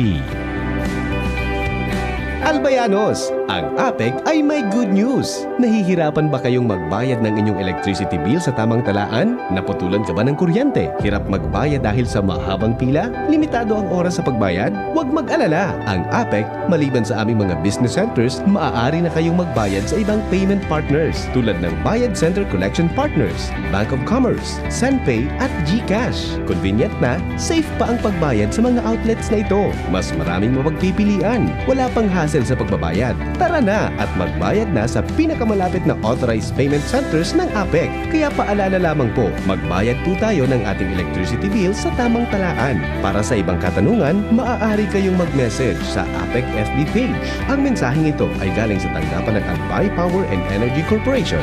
Albayanos, ang APEC ay may good news. Nahihirapan ba kayong magbayad ng inyong electricity bill sa tamang talaan? Naputulan ka ba ng kuryente? Hirap magbayad dahil sa mahabang pila? Limitado ang oras sa pagbayad? Huwag mag-alala! Ang APEC, maliban sa aming mga business centers, maaari na kayong magbayad sa ibang payment partners tulad ng Bayad Center Collection Partners, Bank of Commerce, Senpay at GCash. Convenient na, safe pa ang pagbayad sa mga outlets na ito. Mas maraming mapagpipilian. Wala pang hassle sa pagbabayad. Tara na at magbayad na sa pinakamalapit na authorized payment centers ng APEC. Kaya paalala lamang po, magbayad po tayo ng ating electricity bill sa tamang talaan. Para sa ibang katanungan, maaari kayong mag-message sa APEC F B page. Ang mensaheng ito ay galing sa tanggapan ng Albay Power and Energy Corporation.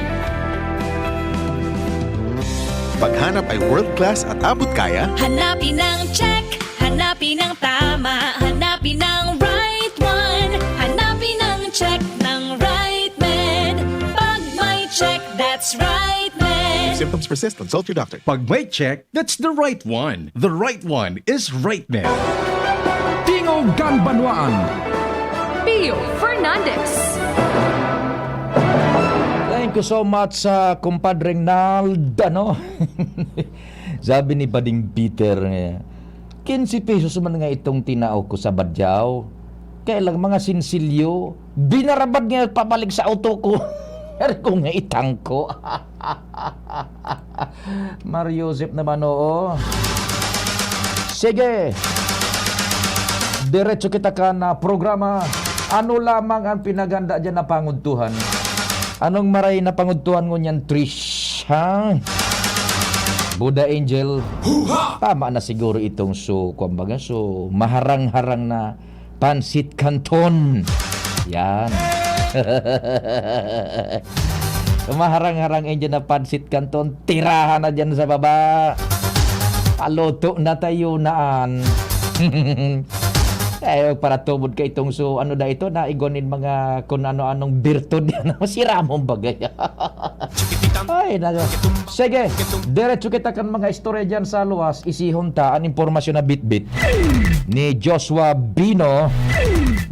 Paghanap ay world class at abot kaya? Hanapin ang check, hanapin ang tama, hanapin ang right one. Hanapin ang check ng right med. Pag may check, that's right med. If symptoms persist, consult your doctor. Pag may check, that's the right one. The right one is right med. Tingog kan Banwaan. Pio Fernandez. Thank you so much sa kumpadreng Nald, ano? Sabi ni Bading Peter, eh, quince pesos man nga itong tinao ko sa badyaw. Kaya lang mga sinsilyo, binarabad nga pabalik sa auto ko. Pero ko nga itangko. Mario Joseph naman, oo. Sige. Diretso kita kan programa. Ano lamang ang pinaganda dyan na pangudtuhan? Anong maray na pangudtuhan ngunyan, Trish? Ha? Buddha Angel. Tama na siguro itong so, kumbaga, so maharang-harang na pansit canton. Yan. Maharang-harang Indian na pansit canton. Tirahan na dyan sa baba. Paluto na tayo naan. Ay, paratubod ka itong so, ano na ito, naigwa nin mga kung ano-anong birtod yan. Siramon bagay. Ay, nako. Sige, diretso kita kan mga istorya dyan sa luwas. Isihon ta an impormasyon na bitbit ni Joshua Bino.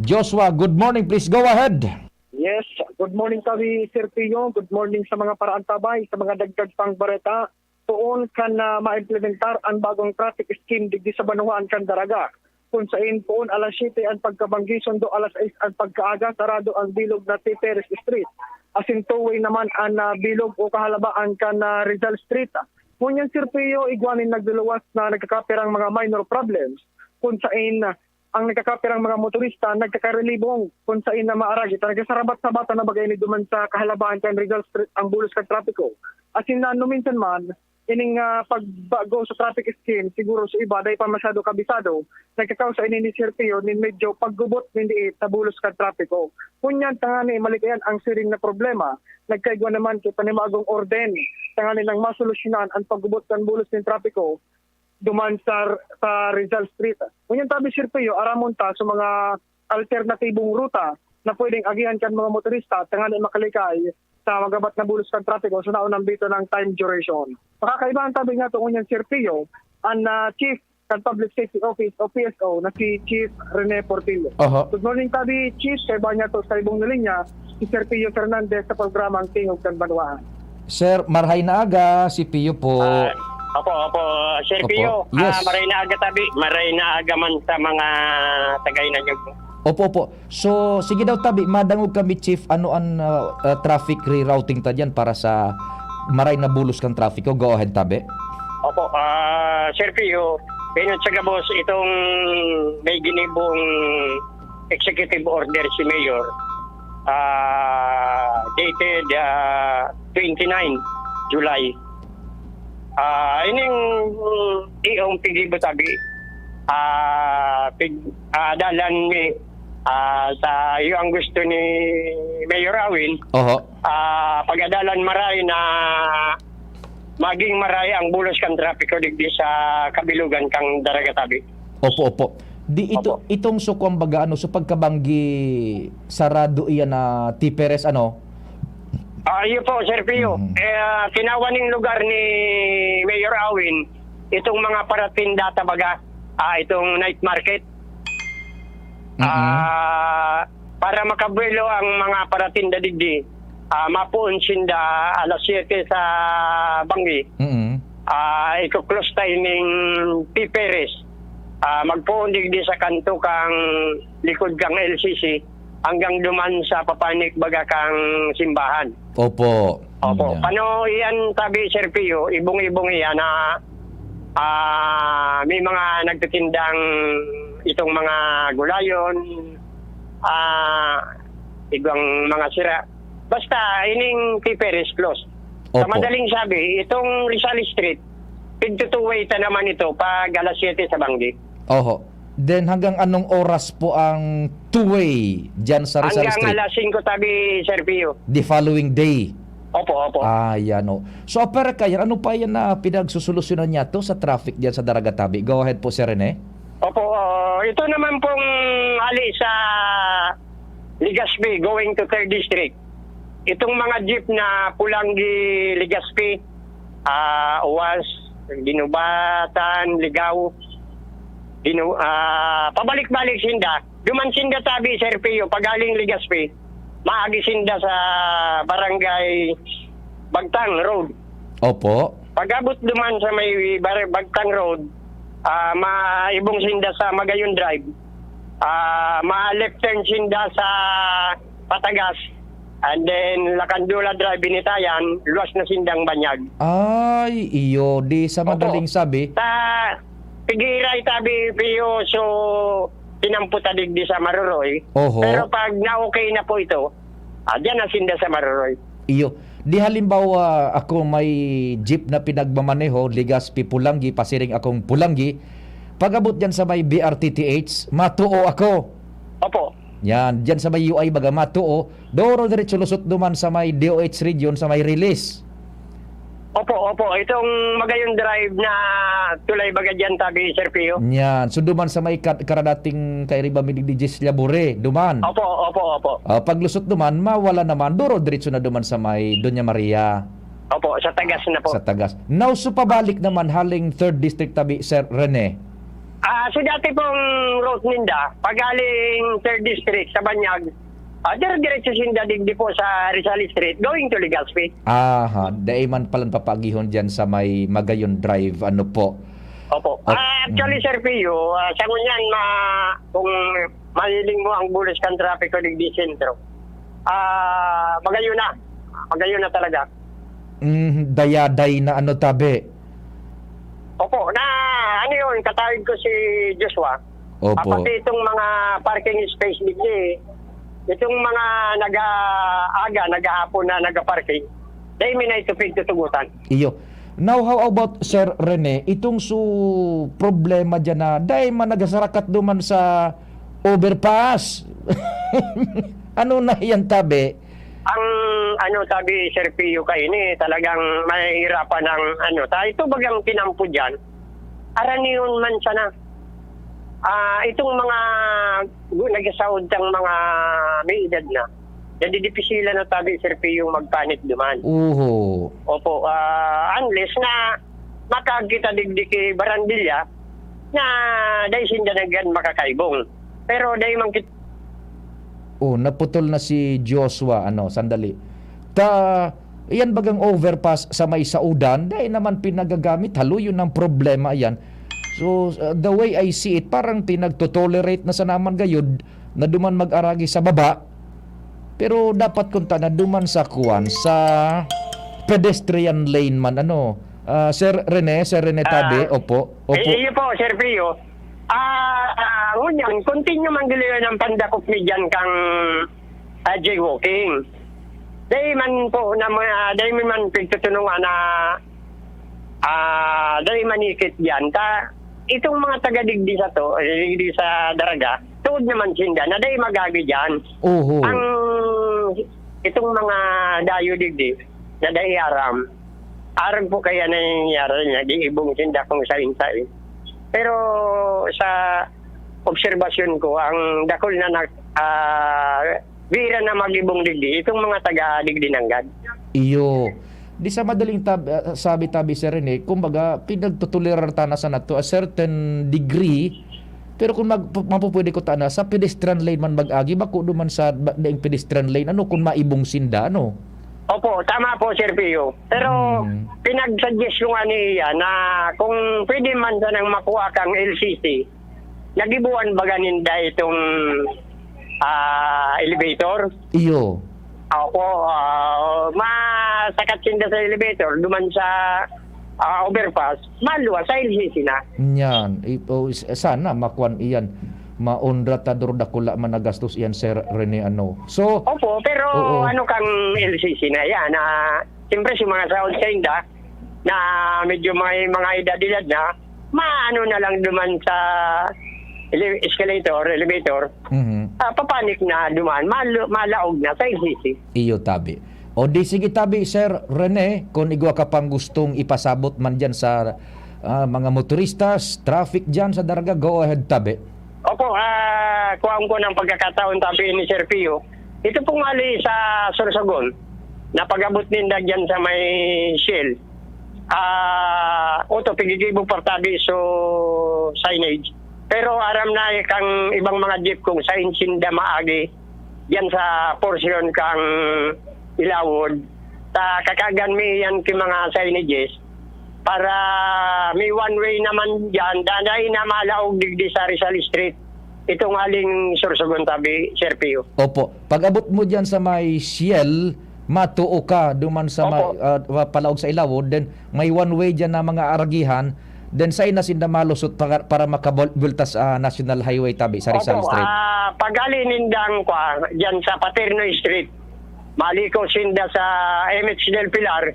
Joshua, good morning. Please go ahead. Yes, good morning tabi Sir Pio. Good morning sa mga paraantabay, sa mga dagdag pang bareta. Poon kan ah, maimplementar an bagong traffic scheme digdi sa banwaan kan Daraga. Kun sain poon alas siyete an pagkabanggi, sundo alas sais an pagkaaga, sarado ang bilog na T. Perez Street. Asin two-way naman an ah, bilog o kahalabaan kan ah, Rizal Street. Ngunyan Sir Pio, igwa nin nagluluwas na nagkakapirang mga minor problems. Kun sain ah, ang nagkakapirang mga motorista nagkakarelibong kun sain na maaragit na nagsasarabat-sabatan na bagay ni duman sa kahalabaan kan Rizal Street ang bulos kan trapiko. Asin na no minsan man, ining ah, pagbago sa traffic scheme, siguro sa iba, dai pa masyado kabisado, nagkakausa ini ni Sir Pio nin medyo paggubot nin diit sa bulos kan trapiko. Ngunyan, tangani malikayan ang siring na problema, nagkaigwa naman ki panimagong orden, tangani nang masolusyonan ang paggubot kan bulos nin trapiko duman sa, sa Rizal Street. Ngunyan tabi, Sir Pio, aramon ta sa mga alternatibong ruta na pwedeng agihan kan mga motorista tangani makalikay sa magabat na bulos kan trapiko sa naunang bito ng time duration. Makakaibahan tabi nga to ngunyan, Sir Pio, an ah, Chief kan Public Safety Office o P S O na si Chief Rene Portillo. Oho. Good morning tabi, Chief. Kaibahan niya to sa ibong na linya, si Sir Pio Fernandez sa programang Tingog kan Banwaan. Sir, marhay na aga, si Pio po. Ah, opo, opo, Sir Opo. Pio. Yes. Ah, maray na aga tabi. Maray na aga man sa mga tagay na niyo po. Opo, opo. So, sige daw tabi, madangog kami, Chief. Ano ang ah, ah, traffic rerouting ta dyan para sa maray na bulos kang trafiko? Go ahead, tabi. Opo, ah, Sir Pio, pinot sa gabos itong may ginibong executive order si Mayor, ah, dated ah, twenty-nine July. Ah, ining iyong pigibo tabi, ah, pig, ah, dalan mi ah, sa iyo ang gusto ni Mayor Awin, Oho. ah, pagadalan maray na maging maray ang bulos kan trapiko digdi sa kabilugan kang Daragatabi. Opo, opo. Di ito, Opo. Itong so, kumbaga, ano, so pagkabanggi sarado iyan na Tiperes, ano? Ah, iyo po, Sir Pio. Mhm. Eh, ah, tinawan ning lugar ni Mayor Awin itong mga paratinda, tabaga, ah, itong night market. Mhm. Ah, para makabuelo ang mga paratinda digdi, ah, mapuon sinda alas siyete sa banggi. Mhm. Ah, iko-close ta ining Tiperes. Ah, magpoon digdi sa kanto kang likod kang L C C hanggang duman sa papanik baga kang simbahan. Opo. Opo. Yan. Pano iyan tabi, Sir Pio, ibong-ibong iyan na ah, may mga nagtitindang itong mga gulayon. Ah, igwang mga sira. Basta, ining Piper is closed. Sa Opo. madaling sabi, itong Rizal Street, pigto-two-way ta naman ito pag alas siyete sa banggi. Oho. Then, hanggang anong oras po ang two-way dyan sa Rizal Hanggang Street? alas singko tabi, Sir Pio. The following day? Opo, opo. Ah, yan, oh. So, apara ka yan, ano pa yan na pinagsusolusyonan niya to sa traffic dyan sa Daraga Tabi? Go ahead po, Sir Rene. Opo, ah, ito naman pong hali sa Legazpi going to third District. Itong mga jeep na Pulanggi, Legazpi, ah, Uwas, Ginubatan, Ligao, Ginu-, ah, pabalik-balik sinda. Duman sinda tabi, Sir Pio, pagaling Legazpi, maagi sinda sa Barangay Bagtang Road. Opo. Pag-abot duman sa may Bar-, Bagtang Road, ah, maibong sinda sa Magayon Drive. Ah, ma-left turn sinda sa Patagas. And then, Lakandula Drive, Binitayan, luwas na sindang banyag. Ay, iyo. Di sa Opo. madaling sabi. Sa Pigiray, tabi, Pio, so, tinampo ta digdi sa Maroroy. Oho. Pero pag na-okay na po ito, ah, diyan na sinda sa Maroroy. Iyo. Di halimbawa, ako may jeep na pinagmamaneho, Legazpi Pulanggi, pasiring akong Pulanggi. Pag-abot diyan sa may B R T T H, matuo ako. Opo. Yan, diyan sa may U I baga, matuo. Doro diretso lusot duman sa may D O H region, sa may release. Opo, opo. Itong Magayon Drive na tulay baga diyan, tabi, Sir Pio. Yan. So, duman sa may ka-, karadating kairiba midig di Jis Labore, duman. Opo, opo, opo. Ah, paglusot duman, mawala naman. Doro diretso na duman sa may Doña Maria. Opo, sa Tagas na po. Sa Tagas. Now, so pabalik naman, haling third District tabi, Sir Rene. Ah, so dati pong route ninda, pagaling third District sa Banyag, ah, dire-diretso sinda digdi po sa Rizal Street, going to Legazpi. Aha, dai man palan papaagihon diyan sa may Magayon Drive, ano po? Opo. Op-, Ah, actually, mm. Sir Pio, ah, sa ngunyan, ma-, kung mahiling mo ang bulos kan trapiko digdi sentro, ah, magayon na. Magayon na talaga. Mm, dayaday na ano, tabi. Opo, na, ano yun, katawid ko si Joshua. Opo. Ah, pati itong mga parking space digdi, itong mga nag-aaga, naghahapon na nag-parking, dai mi na ito pigtutugutan. Iyo. Now, how about, Sir Rene, itong su problema dyan na dai man nagasarakat duman sa overpass? Ano na yan, tabi? Ang ano, tabi, Sir Pio, kaini, talagang mahihirapan ang ano, ta-, ito bagang tinampo dyan, araniyon man sana. Ah, itong mga gu-, nagsasaod tang mga may edad na, nadidipisilan na tabi, Sir Pio, magpanit duman. Oho. Opo, ah, unless na makagkita digdi ki Barandilla, na dai sinda nanggad makakaibong. Pero dai man kit- Oh, naputol na si Joshua, ano, sandali. Ta, iyan bagang overpass sa may saudan, dai naman pinagagamit, haloy yun ang problema yan. So, uh, the way I see it, parang pinagtotolerate na sa naman gayud na duman mag-aragi sa baba. Pero dapat kunta na duman sa kuwan, sa pedestrian lane man, ano. Ah, Sir Rene, Sir Rene Tabe, Ah, opo, opo. Eh, iyo po, Sir Pio. Ah, ah, ngunyan, continue man giliwan ang pandakop mi dyan kang, ah, jaywalking. Dai man po na mga, dai mi man pigtutunungan na, ah, dai manikit dyan. Ta, itong mga taga digdi sa to, eh, digdi sa Daraga, tuod naman sinda na dai magagi dyan. Oho. Ang, itong mga dayo digdi, na dai aram, arog po kaya nangyayari niya, giibong sinda kung sain-sain. Pero sa obserbasyon ko, ang dakul na nag-, ah, bira na mag-ibong digdi, itong mga taga digdi nanggad. Iyo. Di sa madaling tab-, ah, sabi tabi, Sir Rene, kumbaga, pinagtutolerar ta na sa nato a certain degree, pero kung mag-, pu-, mapupwede ko ta na, sa pedestrian lane man mag-agi, bako duman sa ba-, daing pedestrian lane, ano, kung maibong sinda, ano? Opo, tama po, Sir Pio. Pero Hmm. pinag-suggest ko nga niya na kung pwede man sanang makuha kang L C C, nagibuan baga ninda itong, ah, elevator? Iyo. Opo, ah, masakat sinda sa elevator, duman sa, ah, overpass, maluwas sa L C C na. Yan. I-, o, s-, sana makuan iyan. Maondra ta, duro dakula man na gastos iyan, Sir Rene, ano. So, Opo, pero oo. Ano kang L C C na yan, na siyempre si mga saon sa inda na medyo may mga edad-edad na, maano na lang duman sa ele-, escalator, elevator, Mhm. ah, papanik na duman, malo-, malaog na sa L C C. Iyo, tabi. O di sige, tabi, Sir Rene, kung igwa ka pang gustong ipasabot man dyan sa, ah, mga motoristas, traffic dyan sa Daraga, go ahead, tabi. Opo, ah, kuhaan ko ng pagkakataon, tabi ni Sir Pio. Ito pong ali sa Sorsogon, na pag-abot ninda dyan sa may Shell. Ah, oto, pigigibo por tabi so signage. Pero aram na kang ibang mga jeep kung saan sinda maagi diyan sa portion kang Ilawod. Ta kakagan mi yan ki mga signages para may one way naman diyan, danay na malaog digdi sa Rizal Street. Itong aling Sorsogon tabi, Sir Pio. Opo. Pag-abot mo diyan sa may Shell, matuo ka duman sa may, Opo. ah, palaog sa Ilawod, then may one way diyan na mga aragihan, then sain na sinda malusot para, para makabul-, bultas, ah, National Highway tabi sa Rizal Opo, Street. Ah, pagali nindang kwa, diyan sa Paterno Street, maliko sinda sa M H del Pilar,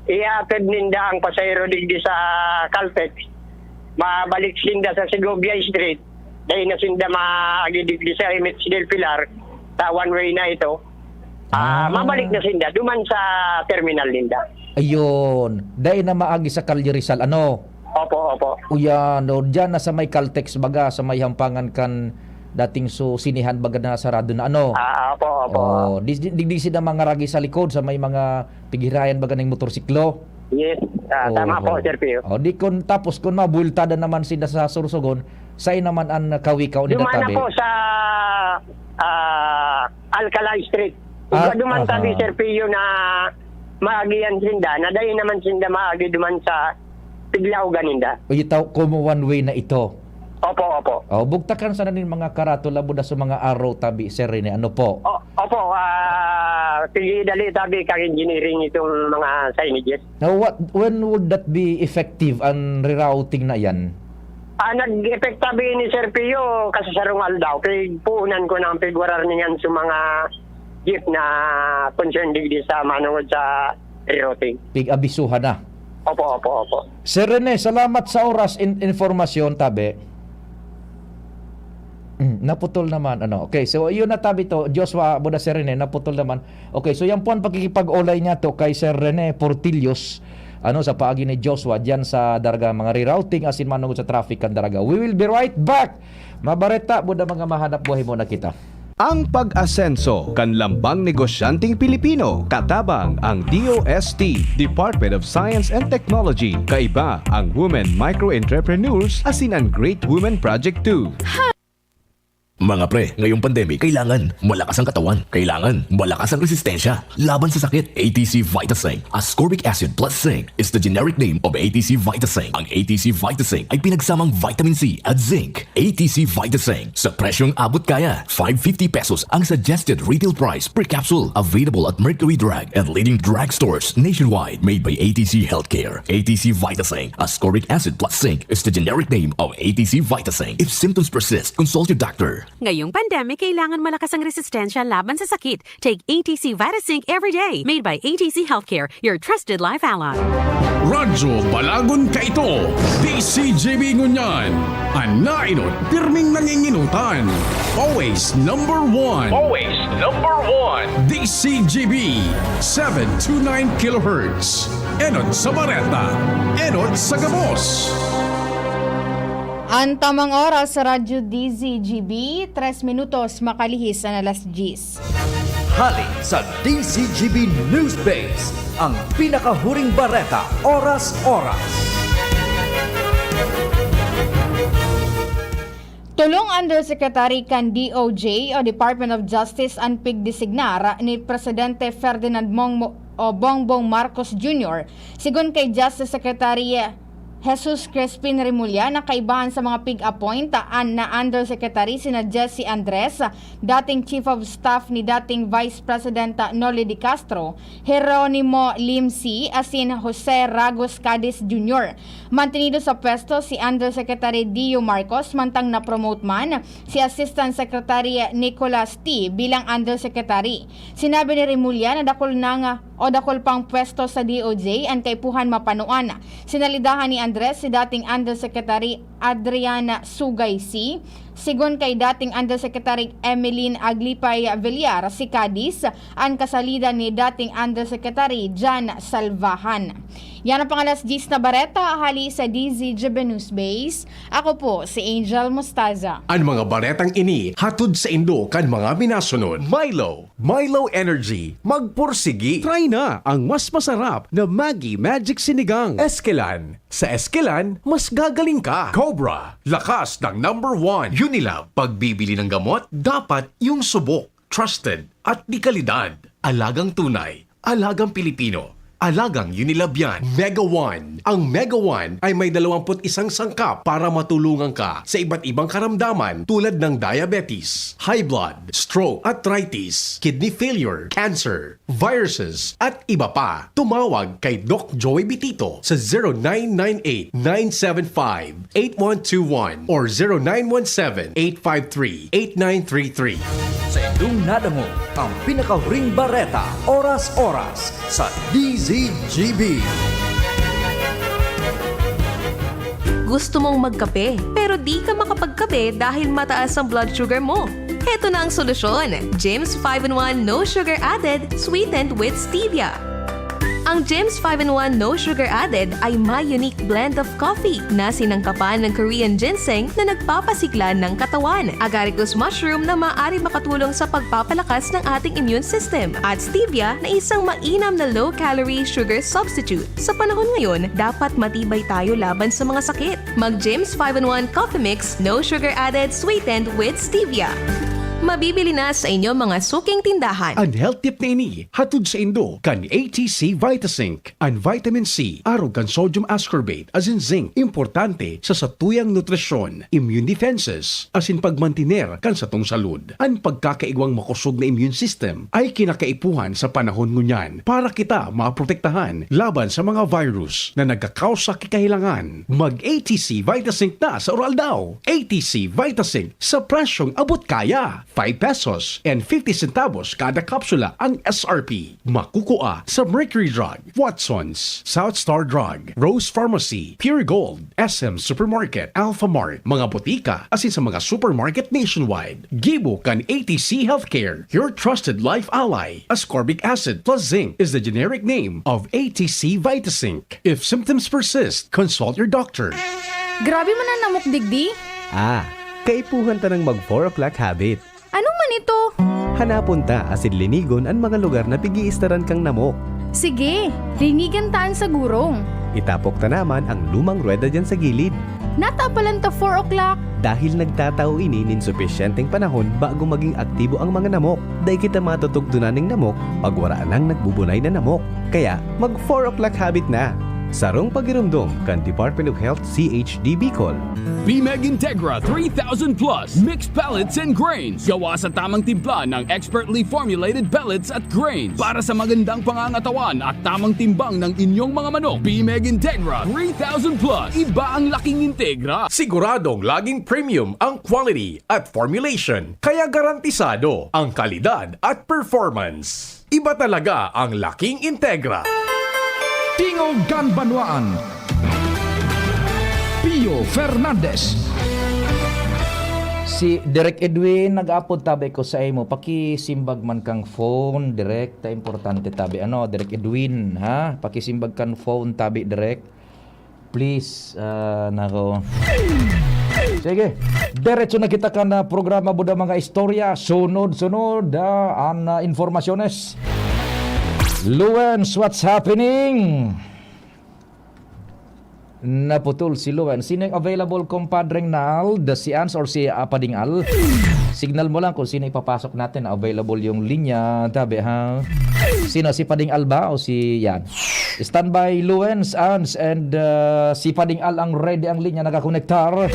ihatid ninda ang pasahero digdi sa Caltex, mabalik sinda sa Segovia Street, dahil na sinda maagi digdi sa M H del Pilar, sa one way na ito. Ah, Ah. Mabalik na sinda duman sa terminal ninda. Ayun. Dai na maagi sa Kalye Rizal, ano? Opo, opo. Uyan, no, diyan na sa may Caltex baga, sa may hampangan kan dating so sinehan baga na sarado na, ano? Ah, opo, opo. Oh, di, di, di sila mangaragi sa likod, sa may mga pighirayan baga ning motorsiklo. Yes. Ah, tama Oho. po, Sir Pio. Oh, di kun, tapos kun mabultada naman sila sa Sorsogon, sain naman an kawikaw ni Duman na Databe? po sa, ah, Alcala Street. Ah, Ug duman aha. tabi, Sir Pio, na maagihan sinda, na dai naman sinda maagi duman sa piglaogan ninda. O, itaw, como one way na ito? Opo, opo. Oh, bugtakan sana nin mga karatula, buda sa mga araw tabi, Sir Rene. Ano po? O-, opo, ah, sige, dali tabi kang engineering itong mga signages. Now, what, when would that be effective, an rerouting na yan? Ah, nag-epekta bi ni Sir Pio kasi sarong aldaw, pigpuunan ko ng pigwarar niyan sa mga jeep na concerned digdi sa manungod sa rerouting. Pig-abisuhan na. Opo, opo, opo. Sir Rene, salamat sa oras in-, informasyon, tabi. Mm, naputol naman, ano. Okay, so yun na, tabi to, Joshua, buda Sir Rene, naputol naman. Okay, so yan po ang pakikipag-olay niya to kay Sir Rene Portillos, ano, sa paagi ni Joshua, diyan sa Daraga, mga rerouting, asin manungod sa traffic kan Daraga. We will be right back. Mabareta, buda mga mahanap buhay muna kita. Ang pag-asenso kan lambang negosyanteng Pilipino, katabang ang D O S T, Department of Science and Technology. Kaiba ang Women Micro Entrepreneurs asin ang Great Women Project two. Mga pre, ngayong pandemic, kailangan malakas ang katawan. Kailangan malakas ang resistensya laban sa sakit. A T C Vitasing, ascorbic acid plus zinc, is the generic name of A T C Vitasing. Ang A T C Vitasing ay pinagsamang vitamin C at zinc. A T C Vitasing, sa presyong abot kaya. Five fifty pesos ang suggested retail price per capsule. Available at Mercury Drug and leading drugstores nationwide. Made by A T C Healthcare. A T C Vitasing, ascorbic acid plus zinc, is the generic name of A T C Vitasing. If symptoms persist, consult your doctor. Ngayong pandemic, kailangan malakas ang resistensya laban sa sakit. Take A T C Vitasync every day. Made by A T C Healthcare, your trusted life ally. Radyo Balagon kaito, D C G B ngunyan. An nainot, pirming nanginginutan. Always number one. Always number one. D C G B, seven two nine kilohertz. Enot sa Bareta, enot sa gabos. An tamang oras sa Radyo D Z G B, tres minutos makalihis an alas diyes. Hali sa D Z G B News Base, ang pinakahuring bareta, oras-oras. Tolong Undersecretary kan D O J o Department of Justice an pigdesignar ni Presidente Ferdinand Mongmo-, o Bongbong Marcos Junior, sigon kay Justice Secretary Jesus Crispin Remulla na kaibahan sa mga pig-appoint na Undersecretary sina Jesse Andres, dating Chief of Staff ni dating Vice President Nolly De Castro, Jeronimo Limsi asin Jose Ragos Cadiz Junior. Mantenido sa pwesto si Undersecretary Dio Marcos mantang na-promote man si Assistant Secretary Nicolas T bilang Undersecretary. Sinabi ni Remulla na dakul nang o dakul pang pwesto sa D O J an kaipuhan mapanuan. Sinalidahan ni Andres si dating Undersecretary Adrian Sugay C. Sigon kay dating Undersecretary Emeline Aglipay Villar, si Cadiz an kasalida ni dating Undersecretary Jan Salvahan. Yan ang pang-alas diyes na bareta hali sa D Z G B News Base. Ako po si Angel Mostaza. An mga baretang ini hatod saindo kan mga minasunod: Milo, Milo Energy, magpursigi. Try na ang mas masarap na Maggi Magic Sinigang. Eskelan, sa Eskelan, mas gagaling ka. Cobra, lakas ng number one. Unilab, pagbibili ng gamot, dapat yung subok, trusted, at de kalidad. Alagang tunay, alagang Pilipino, alagang Unilab yan. Mega One. Ang Mega One ay may dalawampu't isang sangkap para matulungan ka sa iba't ibang karamdaman tulad ng diabetes, high blood, stroke, arthritis, kidney failure, cancer, viruses, at iba pa. Tumawag kay Doc Joey Bitito sa zero nine nine eight, nine seven five, eight one two one or zero nine one seven, eight five three, eight nine three three. Sa indong nadangog ang pinakahuring bareta, oras-oras sa D Z G B. Gusto mong magkape, pero di ka makapagkape dahil mataas ang blood sugar mo? Heto na ang solusyon, James five in one No Sugar Added, sweetened with stevia. Ang James five in one No Sugar Added ay may unique blend of coffee na sinangkapan ng Korean ginseng na nagpapasigla ng katawan, agaricus mushroom na maaari makatulong sa pagpapalakas ng ating immune system, at stevia na isang mainam na low-calorie sugar substitute. Sa panahon ngayon, dapat matibay tayo laban sa mga sakit. Mag James five in one Coffee Mix, no sugar added, sweetened with stevia. Mabibili na sa inyong mga suking tindahan. An health tip na ini, hatod saindo kan A T C Vitasync. An vitamin C, arog kan sodium ascorbate, asin zinc, importante sa satuyang nutrisyon, immune defenses, asin pagmantiner kan satong salud. An pagkakaigwang makosog na immune system ay kinakaipuhan sa panahon ngunyan para kita maprotektahan laban sa mga virus na nagkakausa ki kahilangan. Mag A T C Vitasync na sa Uraldaw. A T C Vitasync sa presyong abot kaya. Five pesos and fifty centavos kada kapsula ang S R P. Makukua sa Mercury Drug, Watsons, South Star Drug, Rose Pharmacy, Pure Gold, S M Supermarket, Alpha Mart, mga botika, asin sa mga supermarket nationwide. Gibo kan A T C Healthcare, your trusted life ally. Ascorbic acid plus zinc is the generic name of A T C Vitasync. If symptoms persist, consult your doctor. Grabe man ang namok digdi. Ah, kaipuhan ta nang mag four o'clock habit. Ano man ito? Hanapon ta asin linigon an mga lugar na pig-iistaran kang namok. Sige, lingigan ta an sagurong. Itapok ta naman ang lumang ruweda diyan sa gilid. Natapalan ta four o'clock. Dahil nagtatao ini nin supisyenteng panahon bago maging aktibo ang mga namok. Dai kita matutugtunan ning namok pag wara nang nagbubunay na namok. Kaya, mag four o'clock habit na. Sarong pagiromdom kan Department of Health C H D Bicol. Pimeg Integra three thousand Plus Mixed Pellets and Grains. Gawa sa tamang timpla ng expertly formulated pellets at grains para sa magandang pangangatawan at tamang timbang ng inyong mga manok. Pimeg Integra three thousand Plus. Iba ang laking Integra. Siguradong laging premium ang quality at formulation, kaya garantisado ang kalidad at performance. Iba talaga ang laking Integra. Tingog kan Banwaan, Pio Fernandez. Si Direk Edwin nag-apod tabi ko sa imo, pakisimbag man kang phone, Direk, ta importante tabi. Ano, Direk Edwin, ha? Pakisimbag kan phone tabi, Direk. Please, ah, nako. Sige, diretso na kita kan programa, buda mga istorya. Sunod-sunod, ah, an, ah, informasyones. Luens, what's happening? Naputol si Luens. Sino yung available, compadreng Nald? Si Ans or si Apading Al? Signal mo lang kung sino ipapasok natin na available yung linya, tabi, ha? Sino? Si Pading Al ba o si yan? Standby, Luens, Ans, and, uh, si Pading Al ang ready ang linya, nakakonektar.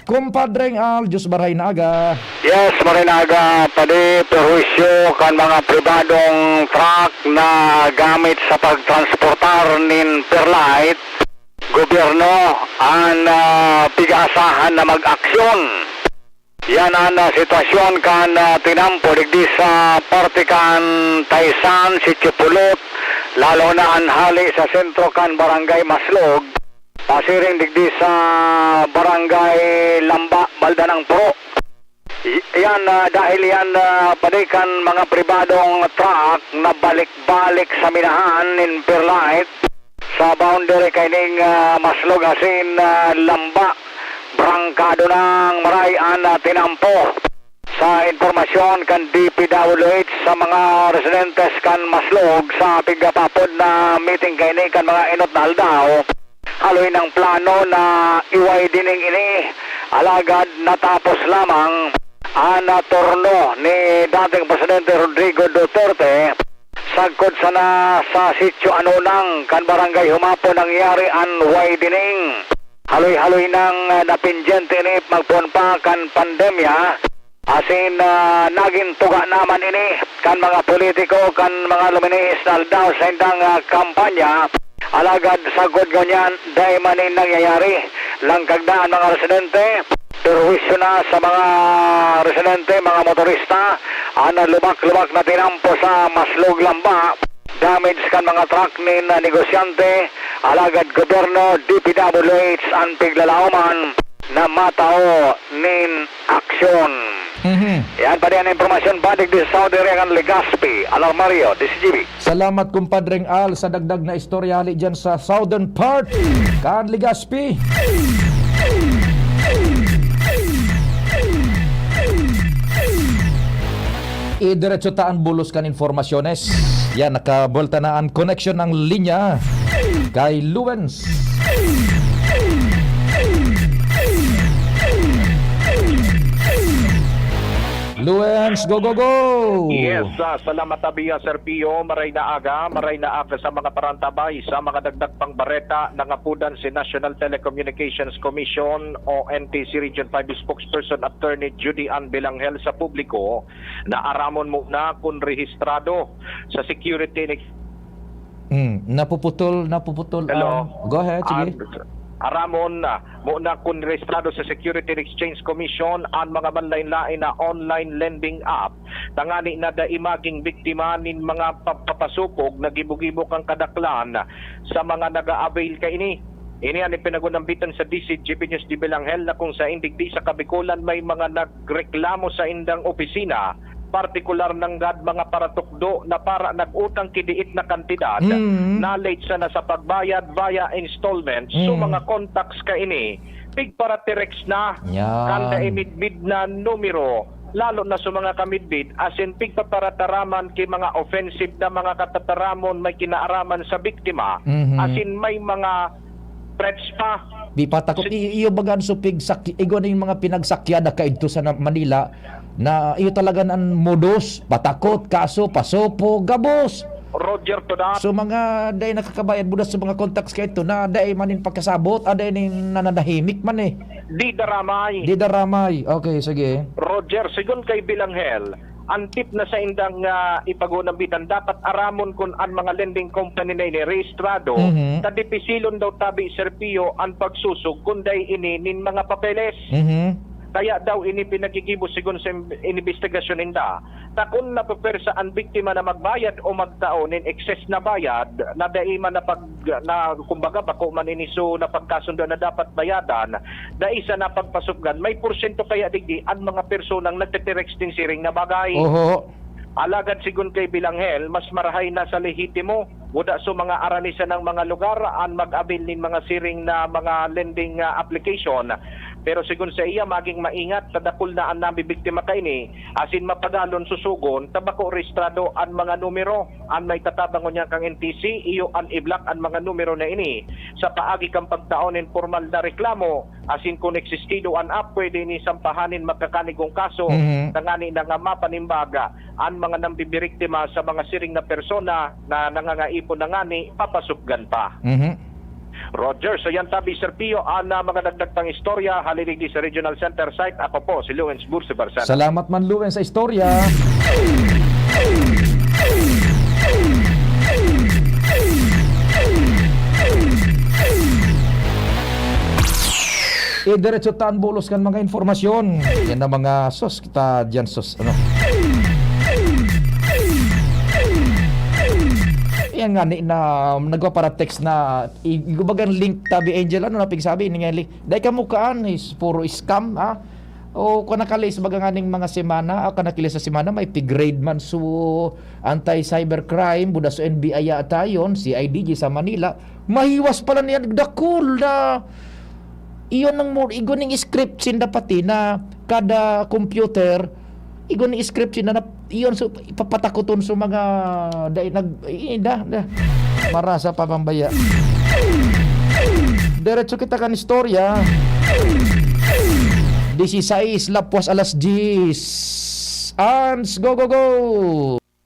Kumpadreng Al, Diyos maray na aga. Yes, maray na aga, padi, perwisyo kan mga pribadong truck na gamit sa pagtransportar nin perlite. Gobyerno an, ah, pig-aasahan na mag-aksyon. Yan an, ah, sitwasyon kan, ah, tinampo digdi sa parte kan Taysan, Sitio Pulot, lalo na an hali sa sentro kan Barangay Maslog, pasiring digdi sa Barangay Lamba, Balda ng Puro. Y-, yan, ah, dahil yan, ah, padi kan mga pribadong truck na balik-balik sa minahan nin perlite sa boundary kaining, ah, Maslog asin, ah, Lamba. Brangkado nang maray an, ah, tinampo. Sa impormasyon kan D P W H sa mga residentes kan Maslog sa pigkapapod na meeting kaini kan mga enot na aldaw, haloy nang plano na i-widening ini, alagad natapos lamang an, ah, turno ni dating Presidente Rodrigo Duterte. Sagkod sana sa Sitio Anunang kan Barangay Humapo nangyari an widening. Haloy-haloy nang, ah, napindyente ini magpoon pa kan pandemya, asin, ah, nagin tuga naman ini kan mga politiko, kan mga luminihis na aldaw sa indang, ah, kampanya. Alagad sagkod ngunyan, dai man ini nangyayari. Langkag na an mga residente, perwisyo na sa mga residente, mga motorista, an lubak-lubak na tinampo sa Maslog Lamba. Damage kan mga truck nin, ah, negosyante, alagad gobyerno, D P W H an piglalaoman na matao nin aksyon. Mhm. Yan pa rin ang impormasyon, balik di sa Southern Area kan Legazpi, Alarmario, D C G B. Salamat, kumpadreng Al, sa dagdag na istorya hali dyan sa southern part kan Legazpi. Idiretso ta an bulos kan informasyones. Yan, nakabuelta na an koneksyon ng linya kay Luens. Luens, go, go, go! Yes, ah, salamat, Abia, Sir Pio. Maray na aga, maray na aga sa mga parantabay. Sa mga dagdag pang bareta, nangapodan si National Telecommunications Commission o N T C Region five Spokesperson Attorney Judy Ann Belangel sa publiko na aramon muna kun rehistrado sa security ni Hmm, napuputol, napuputol Hello. ang, go ahead, sige. Ar-, aramon na, muna kun rehistrado sa Security and Exchange Commission an mga manlain-lain na online lending app, tangani na dai maging biktima nin mga pagpapasupog na gibo-gibo kan kadaklan sa mga naga-avail kaini. Ini an ipinagunambitan sa D C G P News D Belangel na kung sa indigdi sa Kabikolan may mga nagreklamo sa indang opisina, partikular nanggad mga paratukdo na para nag-utang ki diit na kantidad, Mm. na late sana sa pagbayad via installment. So, Mm. mga contacts kaini, pigparatext na Yan. kan dai midbid na numero, lalo na sa mga kamidbid, asin pigpaparataraman ki mga offensive na mga katataramon may kinaaraman sa biktima, Mhm. asin may mga threats pa. Di pa takot. Si I-, iyo baga an supig sak-, igwa na yung mga pinagsakya na kaidto sa na-, Manila, na iyo talaga an modus, patakot, kaso, pasopo, gabos. Roger to that. So, mga dai nakakabayad, budas sa mga contacts kaidto na dai man nin pagkasabot, ah, dai nin nananahimik man eh. Di daramay. Di daramay. Okay, sige. Roger, sigon kay Bilanghel, an tip na saindang, ah, ipagunambitan, dapat aramon kun an mga lending company na ini rehistrado, Mhm. ta dipisilon daw tabi, Sir Pio, an pagsusog kun dai ini nin mga papeles. Mhm. Kaya daw ini pinagigibo sigon sa im-, inimbestigasyon ninda. Ta kun napupwersa an biktima na magbayad o magtao nin excess na bayad na dai man napag-, na, kumbaga, bako man ini so napagkasundoan na dapat bayadan, dai sana pagpasupgan, may porsyento kaya digdi an mga personang nagtitirex nin siring na bagay. Oho. Alagad sigon kay Bilanghel, mas marahay na sa lehitimo, guda so mga arani sanang mga lugar an mag-avail nin mga siring na mga lending, ah, application. Pero sigon saiya, magin maingat ta dakul na an nabibiktima kaini, asin mapagalon susugon ta bako rehistrado an mga numero. An maitatabang ngunyan kan N T C, iyo an i-block an mga numero na ini sa paagi kan pagtao nin pormal na reklamo, asin kun existido an app, pwede ini sampahan nin magkakanigong kaso Mhm. tangani na nga mapanimbaga an mga nambibiriktima sa mga siring na persona na nangangaipon na ngani papasupgan pa. Mhm. Roger, sa yan tabi, Sir Pio, an, ah, mga dagdag pang istorya, hali digdi sa Regional Center Site. Ako po si Lawrence Bursi Barsan. Salamat man, Lawrence, sa istorya. E, diretso ta an bulos kan mga informasyon. Yan ang mga sos kita dyan, sos, ano. Yan nga, ni, na, nagpapara-text na, i-, kumbaga, link, tabi, Angel, ano na pigsabi, ni nga, link, dai ka mukaan, is puro scam, ha? O, kung nakalis, baga nga ning mga semana, o, kung nakilis sa semana, may pigrade man, so, anti-cybercrime, buda so N B I yata yun, C I D G sa Manila, mahiwas pala niyan, dakul na, iyon ang mo, igo ning script sinda pati na kada computer, igo ning script sinda na, iyon so, ipapatakoton sa mga, dai, nag, eh, da, da. Marasa pa pambaya. Diretso kita kan istorya. Disisais, lapwas alas diyes. Ans, go, go, go!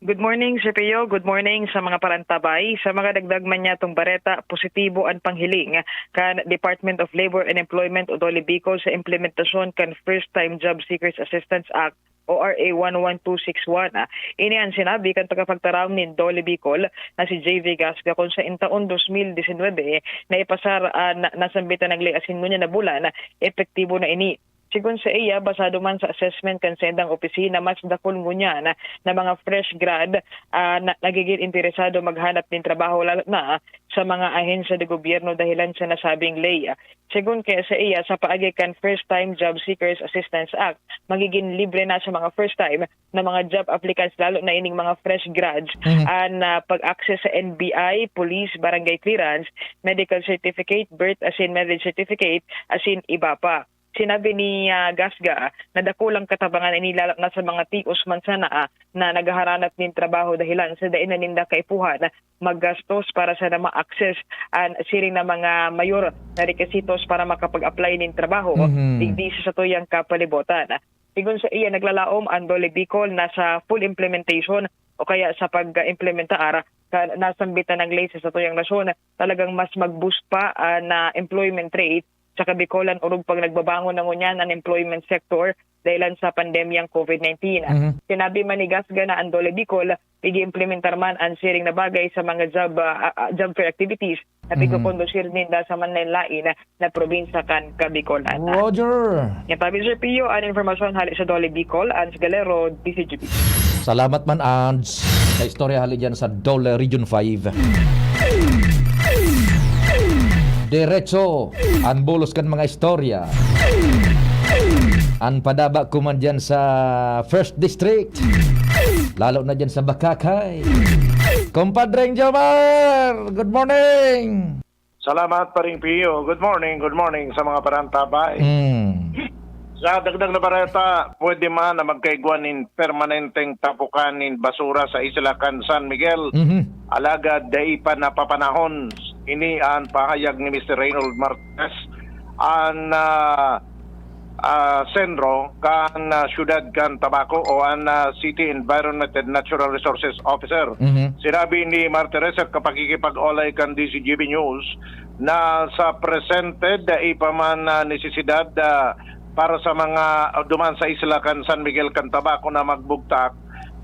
Good morning, Sir Pio. Good morning sa mga parantabay. Sa mga dagdag man niyatong bareta, positibo an panghiling kan Department of Labor and Employment o DOLE Bicol sa implementasyon kan First Time Job Seekers Assistance Act o R A one one two six one. Ini an sinabi kan tagapagtaram nin DOLE Bicol na si J V Gasga, kun sa intaon dos mil disinwebe na ipasar, ah, na, nasambitan ng ley asin ngunyan na bulan, epektibo na ini. Sigon saiya, basado man sa assessment kan saindang opisina, mas dakul ngunyan na mga fresh grad, ah, na nagigin interesado maghanap nin trabaho, lalo na sa mga ahensya de gobyerno dahilan sa nasabing ley. Sigon kaya saiya, sa paagi kan First Time Job Seekers Assistance Act, magigin libre na sa mga first time na mga job applicants, lalo na ining mga fresh grads, Mhm. an, ah, pag-access sa N B I, police, barangay clearance, medical certificate, birth asin marriage certificate, asin iba pa. Sinabi ni, ah, Gasga na dakulang katabangan ini, lalo na sa mga tios man sana, ah, na naghaharanap nin trabaho dahilan sa dai na ninda kaipuhan maggastos para sana ma-access an siring na mga mayor na requisitos para makapag-apply nin trabaho Mhm. digdi sa satuyang kapalibotan. Sigon saiya, naglalaom an DOLE Bicol na sa full implementation o kaya sa pag-implementar kan nasambitan na ley sa satuyang nasyon, talagang mas mag-boost pa an, ah, employment rate sa Kabicolan, orog pang nagbabangon na ngunyan an employment sector dahilan sa pandemyang covid nineteen. Mhm. Sinabi man ni Gasga na an DOLE Bicol, ig-iimplementar man an siring na bagay sa mga job, ah, ah, job fair activities na Mhm. pigkukondusir ninda sa manlaen-laen na probinsya kan Kabicolan. Roger. Yan pa, Mister Pio, an informasyon hali sa DOLE Bicol, Ans Galero, D Z G B. Salamat man, Ans, sa istorya hali dyan sa DOLE Region five. Diretso an bulos kan mga istorya. An padaba ko man dyan sa First District, lalo na dyan sa Bakakay. Compadreng Jomar, good morning! Salamat, Paring Pio. Good morning, good morning sa mga parantabay. Mm. Sa dagdag na bareta, pwede man na magkaigwa nin permanenteng tapukan nin basura sa isla kan San Miguel. Mhm. Alagad dai pa napapanahon. Ini an pahayag ni Mister Reynold Martinez, an, ah, ah, sentro kan, ah, siyudad kan Tabaco o an, ah, City Environment and Natural Resources Officer. Mhm. Sinabi ni Martinez sa kapakikipag-olay kan D Z G B News na sa presente, dai pa man, ah, nesesidad, ah, para sa mga, ah, duman sa isla kan San Miguel kan Tabaco na magbugtak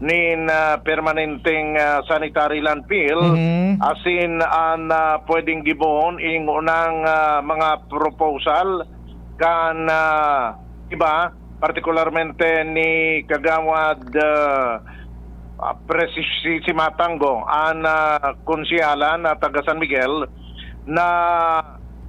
nin, ah, permanenteng, ah, sanitary landfill, Mhm. asin an, ah, pwedeng gibohon ing unang, ah, mga proposal kan, ah, iba, partikularmente ni Kagawad, ah, ah, Presi-, si, si Matanggo, an, ah, konsehala na taga San Miguel, na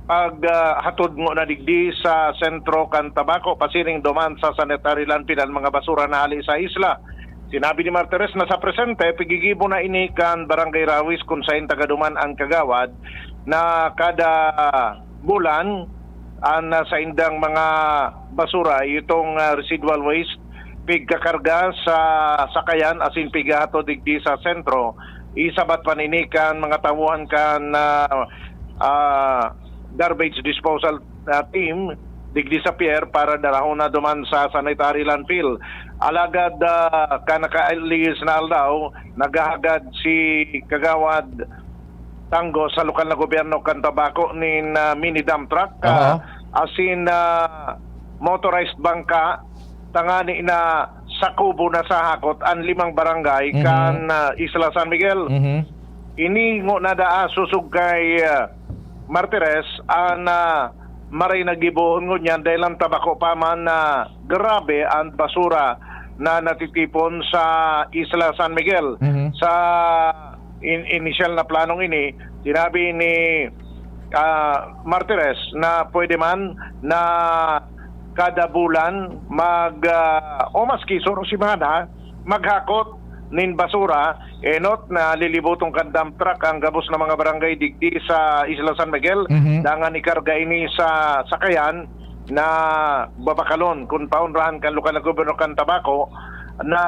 pag, ah, hatod ngona digdi sa sentro kan Tabaco, pasiring duman sa sanitary landfill an mga basura na hali sa isla. Sinabi ni Martires na sa presente, pigigibo na ini kan Barangay Rawis, kun saen tagaduman an kagawad, na kada bulan, an, ah, saindang mga basura, itong, ah, residual waste, pigkakarga sa sakayan asin pighahatod digdi sa sentro. Isabat pa nini kan mga tawhan kan, ah, ah, garbage disposal, ah, team digdi sa pier para darahon na duman sa sanitary landfill. Alagad, ah, kan nakaalis na aldaw, naghahagad si Kagawad Tango sa lokal na gobyerno kan Tabaco nin, ah, mini dump truck, ah, Aha. asin, ah, motorized bangka, tangani na sakubo na sa hakot an limang barangay Mhm. kan, ah, Isla San Miguel. Mhm. Ini ngona daa sosog kay, ah, Martires an, ah, maray na gibohon ngunyan dahel an Tabaco pa man na grabe an basura na natitipon sa Isla San Miguel. Mhm. Sa in-, inisyal na planong ini, sinabi ni, ah, Martires na pwede man na kada bulan mag, ah, o maski soro semana, maghakot nin basura, enot na lilibuton kan dump truck ang gabos na mga barangay digdi sa Isla San Miguel. Mhm. Dangan ikarga ini sa sakayan na babakalon kun paonrahan kan lokal na gobyerno kan Tabaco na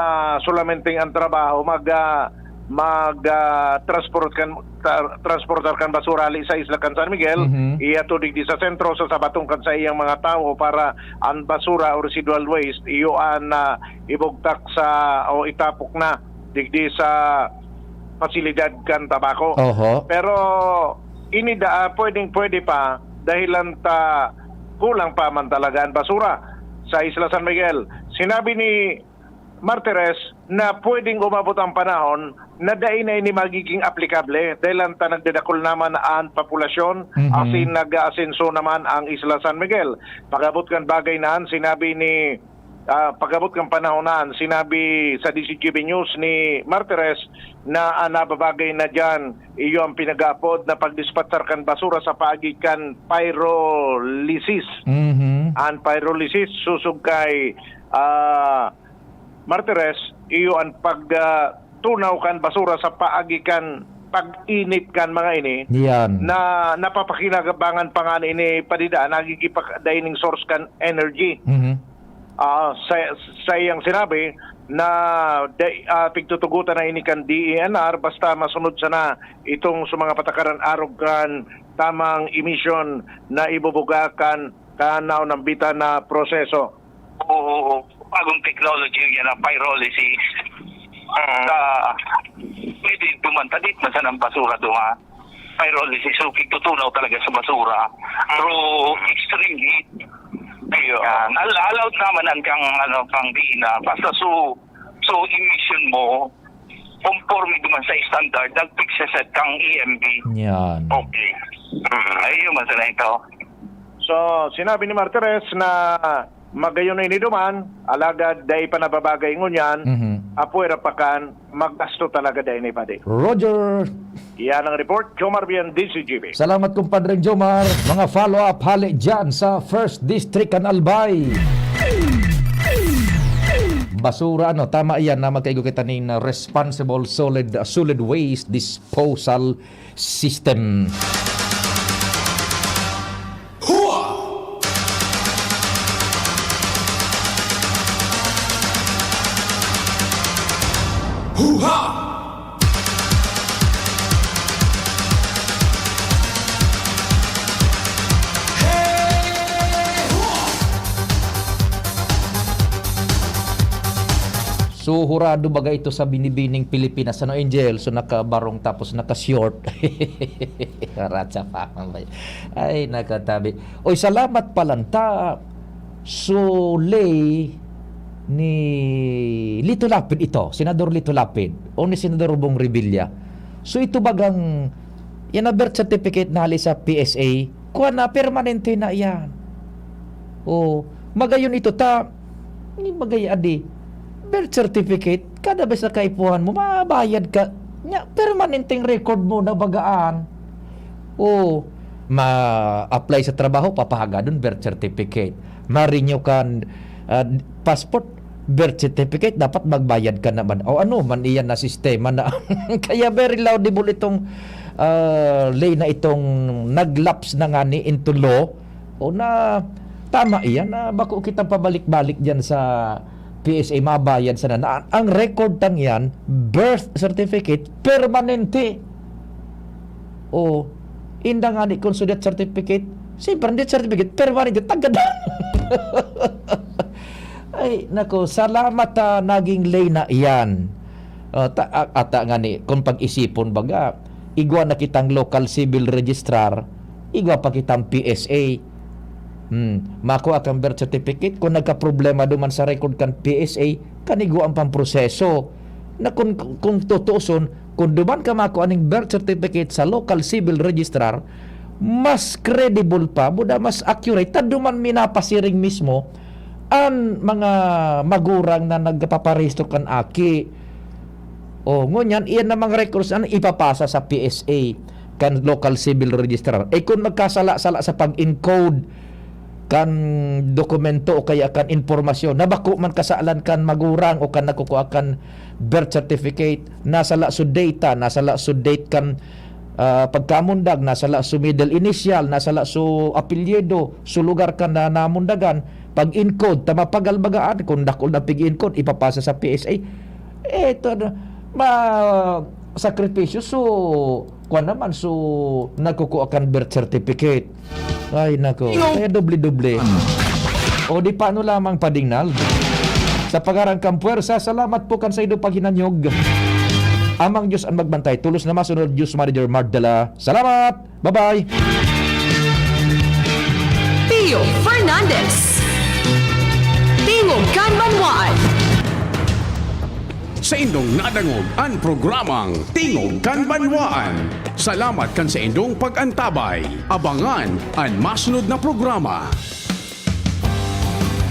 solamente ang trabaho mag, ah, mag, ah, transport kan, tra-, transportar kan basura hali sa isla kan San Miguel, Mhm. ihatod digdi sa sentro, sa sabaton kan sa iyang mga tawo para ang basura o residual waste, iyo an, ah, ibugtak sa o itapok na digdi sa pasilidad kan Tabaco. Oho. Pero ini da, ah, pwedeng-pwede pa dahilan ta kulang pa man talaga ang basura sa Isla San Miguel. Sinabi ni Martires na pwedeng umabot ang panahon na dai na ini magiging aplikable dahil ta nagdadakul naman ang populasyon, Mhm. asin nag-aasenso naman ang Isla San Miguel. Pag-abot kan bagay na yan, sinabi ni, ah, pag-abot kan panahon na yan, sinabi sa D Z G B News ni Martires na ang nababagay na diyan, iyo ang pinag-aapod na pagdispatchar kan basura sa paagi kan pyrolysis. Mhm. Ang pyrolysis, susog kay, ah, Martires, iyo an pag, ah, tunaw kan basura sa paagi kan pag-init kan mga ini Yan. na napapakinabangan pa nga ini padida, nagigipag-, dining source kan energy. Mhm. Ah, sa, sa iyang sinabi na da-, ah, pigtutugotan na ini kan D E N R basta masunod sana itong sa mga patakaran arog kan tamang emission na ibubuga kan kan naunambitan na proseso. Oo, oo. Bagong technology yan, ang pyrolysis. Mm. Sa, pwede duman, tadit na sa ng basura duman. Pyrolysis, so, pigtutunaw talaga sa basura. Through extreme heat. Ayun. Yan. Al-, allowed naman ang kang, ano, kang diin na. Basta so, so emission mo, conforme duman sa standard, nagpigsaset kang E M B. Yan. Okay. Mm, ayun, masana ito. So, sinabi ni Martires na magayon na ini duman, alagad dai pa nababagay ngunyan, Mhm. apwera pa kan, magasto talaga dai ni padi. Roger. Yan ang report, Jomar Bian, D Z G B. Salamat, Compadre Jomar. Mga follow-up hali dyan sa First District kan Albay. Basura, ano, tama yan na magkaigo kita nin responsible solid, solid waste disposal system. Hua! Huha! Hey! Hua! So, hurado baga ito sa binibining Pilipinas, ano, Angel? So, nakabarong tapos naka-short. Ratsa pa, mabay. Ay, nakatabi. Oy, salamat pala ta. So, lay ni Lito Lapid ito, Senador Lito Lapid, o ni Senador Bong Revilla. So, ito bagang, yan na birth certificate na hali sa P S A, kuha na, permanente na yan. O, magayon ito ta, ni magay adi, birth certificate, kada bes na kaipuhan mo, mabayad ka. Nya, permanenteng record mo na bagaan. O, ma-apply sa trabaho, papahagadon, birth certificate. Ma-renew kan, ah, passport, birth certificate, dapat magbayad ka naman. O ano man iyan na sistema na. Kaya very laudable itong, ah, lay na itong nag-lapse na nga ni into law. O na, tama iyan na bako kitang pabalik-balik diyan sa P S A, mabayad sana. Na, ang record tang yan, birth certificate, permanente. O, inda nga ni kung sa death certificate, siyempre, ang death certificate, permanente, tagadan. Ay, nako, salamat, ah, naging lay na iyan. Ah, ta-, a-, ata nga ni, kung pag-isipon baga, igwa na kitang local civil registrar, igwa pa kitang P S A. Hmm, makua kang birth certificate, kung nagkaproblema duman sa record kan P S A, kan igwa ang pamproseso. Na kung, kung tutuuson, kung duman ka makua ning birth certificate sa local civil registrar, mas credible pa, buda mas accurate, ta duman minapasiring mismo an mga magurang na nagpaparehistro kan aki. O, ngunyan, iyan na mga records an ipapasa sa P S A, kan local civil registrar. Eh, kung magkasala-sala sa pag-encode kan dokumento o kaya kan impormasyon, na bako man kasalan kan magurang o kan nagkukua kan birth certificate, nasala so data, nasala so date kan, ah, pagkamundag, nasala so middle initial, nasala so apelyido, so lugar kan na namundagan, pag-encode, ta mapagal bagaan, kung dakul na pig-encode, ipapasa sa P S A. Eto na, ma-, sakripisyo, so, kwan naman, so, nagkukua kan birth certificate. Ay, nako. Iyo. Kaya doble-doble. O di paano lamang, Padingnal? Sa pangaran kan puwersa, salamat po kan saindo paghinanyog. Amang Diyos ang magbantay. Tolos na masunod, Diyos Manager Mardala. Salamat! Bye-bye! Pio Fernandez. Tingog kan Banwaan. Saindong nadangog an programang Tingog kan Banwaan. Salamat kan saindong pag-antabay. Abangan an masunod na programa.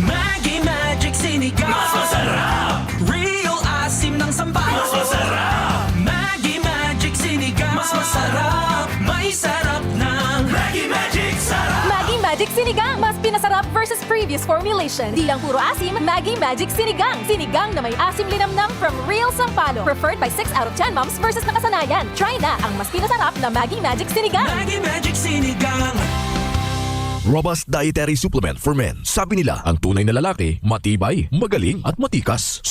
Maggi Magic Sinigang. Mas masarap. Real asim ng Sampaloc. Mas masarap. Maggi Magic Sinigang. Mas masarap. May sarap ng Maggi Magic Sarap. Maggi Magic Sinigang. Mas pinasarap versus previous formulation. Di lang puro asim, Maggi Magic Sinigang. Sinigang na may asim linamnam from Real Sampaloc. Preferred by six out of ten moms versus nakasanayan. Try na ang mas pinasarap na Maggi Magic Sinigang. Maggi Magic Sinigang. Robust Dietary Supplement for Men. Sabi nila, ang tunay na lalaki, matibay, magaling, at matikas.